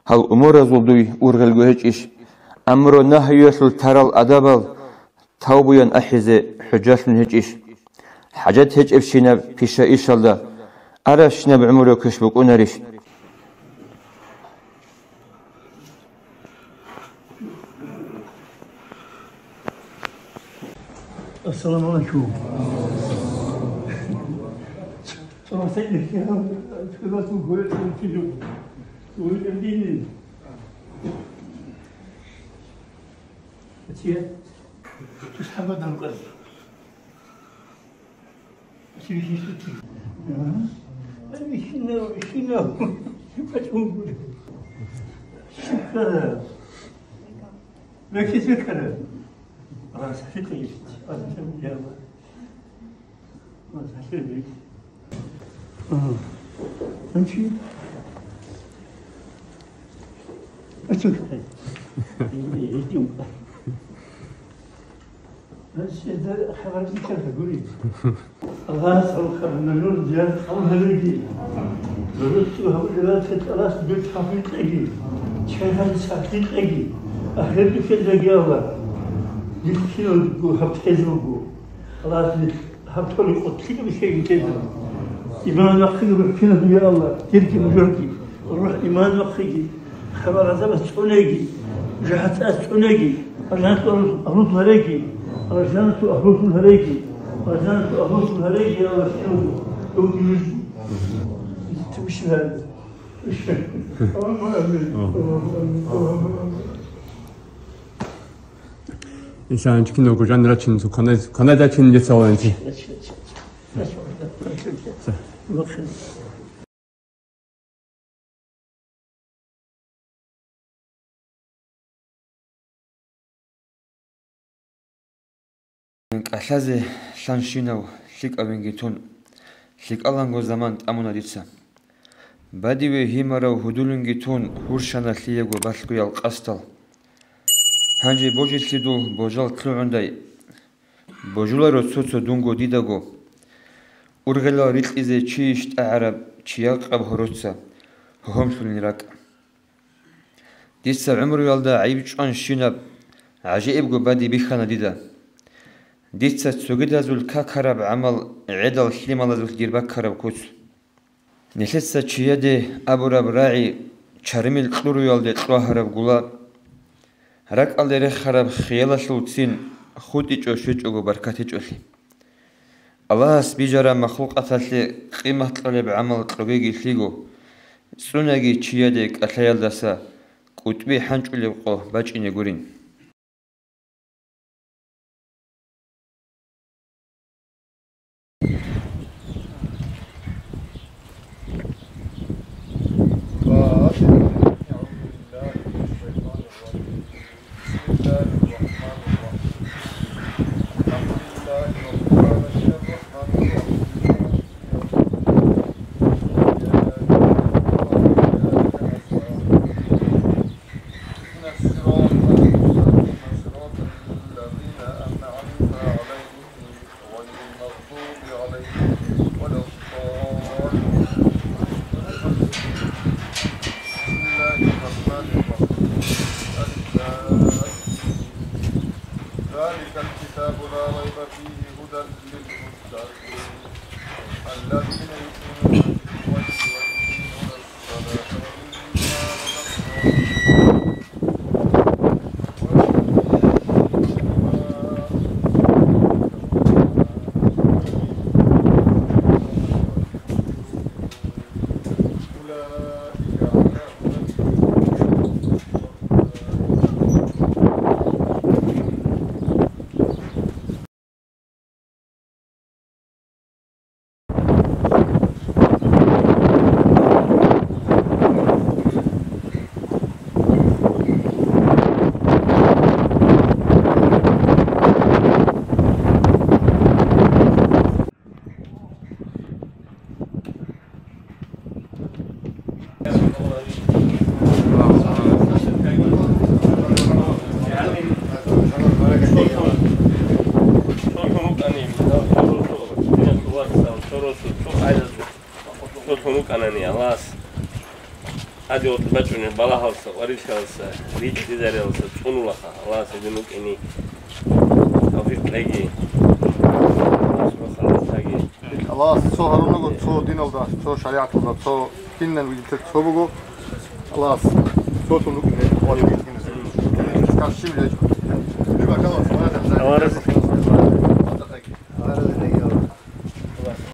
гьал умуразул дуй ургъелго гьечӀищ? Амру-нагьиялъул тарал адабал тавбуян ахӀизе хӀужалъун гьечӀищ? ХӀажат гьечӀебщинаб пиша-ишалда арабщинаб гӀумру квеш букӀунарищ? Ассаламу алейкум. Аллагьас гьаб хабар нур зиярат къабул гьабеги. Росу гьабулеб батӀалас дур тавфикъ кьеги, чагӀи сахлъи кьеги, ахират ккедаги Аллагь. Дихъ киналго гьаб тез буго. Аллагьас дихъ гьаб толикъо лъикӀаб бихьеги тезаб. Иман вахъиги рухӀ кинаб, я Аллагь, дирги мужарги, рухӀ иман вахъиги. Хабар гӀазабас цӀунеги, жагьатӀас цӀунеги, алжанатул агьлу-, агьлулъ гьареги, алжанатул агьлулъ гьареги, алжанатул агьлулъ гьареги, я Аллагь, дуги нужги. Инсан чкинав гужан рачин, кванадачин лецаваланчи. КӀалъазе лъанщинав лъикӀавинги тун, лъикӀаланго заман тӀамуна дица. Бадиве гьимарав гьудулинги тун, гьурщана лъиего балъгоял къасдал. Гьанже божилъидул божал лъугӀундай, божуларо цо-цо дунго дидаго. Ургъелал рикьизе чийищ тӀагӀараб, чияхъаб гьороца гьогьомлъулин ракӀ. Дица гӀумруялда гӀайиб чӀванщинаб гӀажаибго бадиб бихьана дида. Дица цогидазул какараб гӀамал гӀедал лъималазулъ дир баккараб куц. Нилъеца чияде абураб рагӀи чармил кьуруялде кьвагьараб гула, ракӀалде рехараб хиялалъулцин хутӀичӀо щвечӀого баркатичӀолъи. Аллагьас бижараб махлукъаталъе къимат кьолеб гӀамал кьогеги лъиго, цӀунаги чияде кӀалъаялдаса кӀутӀби хӀанчӀулеб къо бачӀине гурин. اهدنا الصراط المستقيم، صراط الذين أنعمت عليهم، غير المغضوب عليهم ولا الضالين. بسم الله الرحمن الرحيم. الم. ذلك الكتاب لا ريب فيه، هدى للمتقين، الذين يؤمنون بالغيب ويقيمون الصلاة ومما رزقناهم Цо лъун рукӀанани Аллагьас гьадин гъоркь бачӀунеб балагьалса, варилъалса, рикӀкӀизариялса цӀунулаха. Аллагьас гьедин рукӀине тавфикъ кьеги. Аллагьас цо гьарунаго, цо диналда, цо шаригӀаталда, цо кинан вилълъи цо буго. Аллагьас цо тун рукӀине. Аллагьас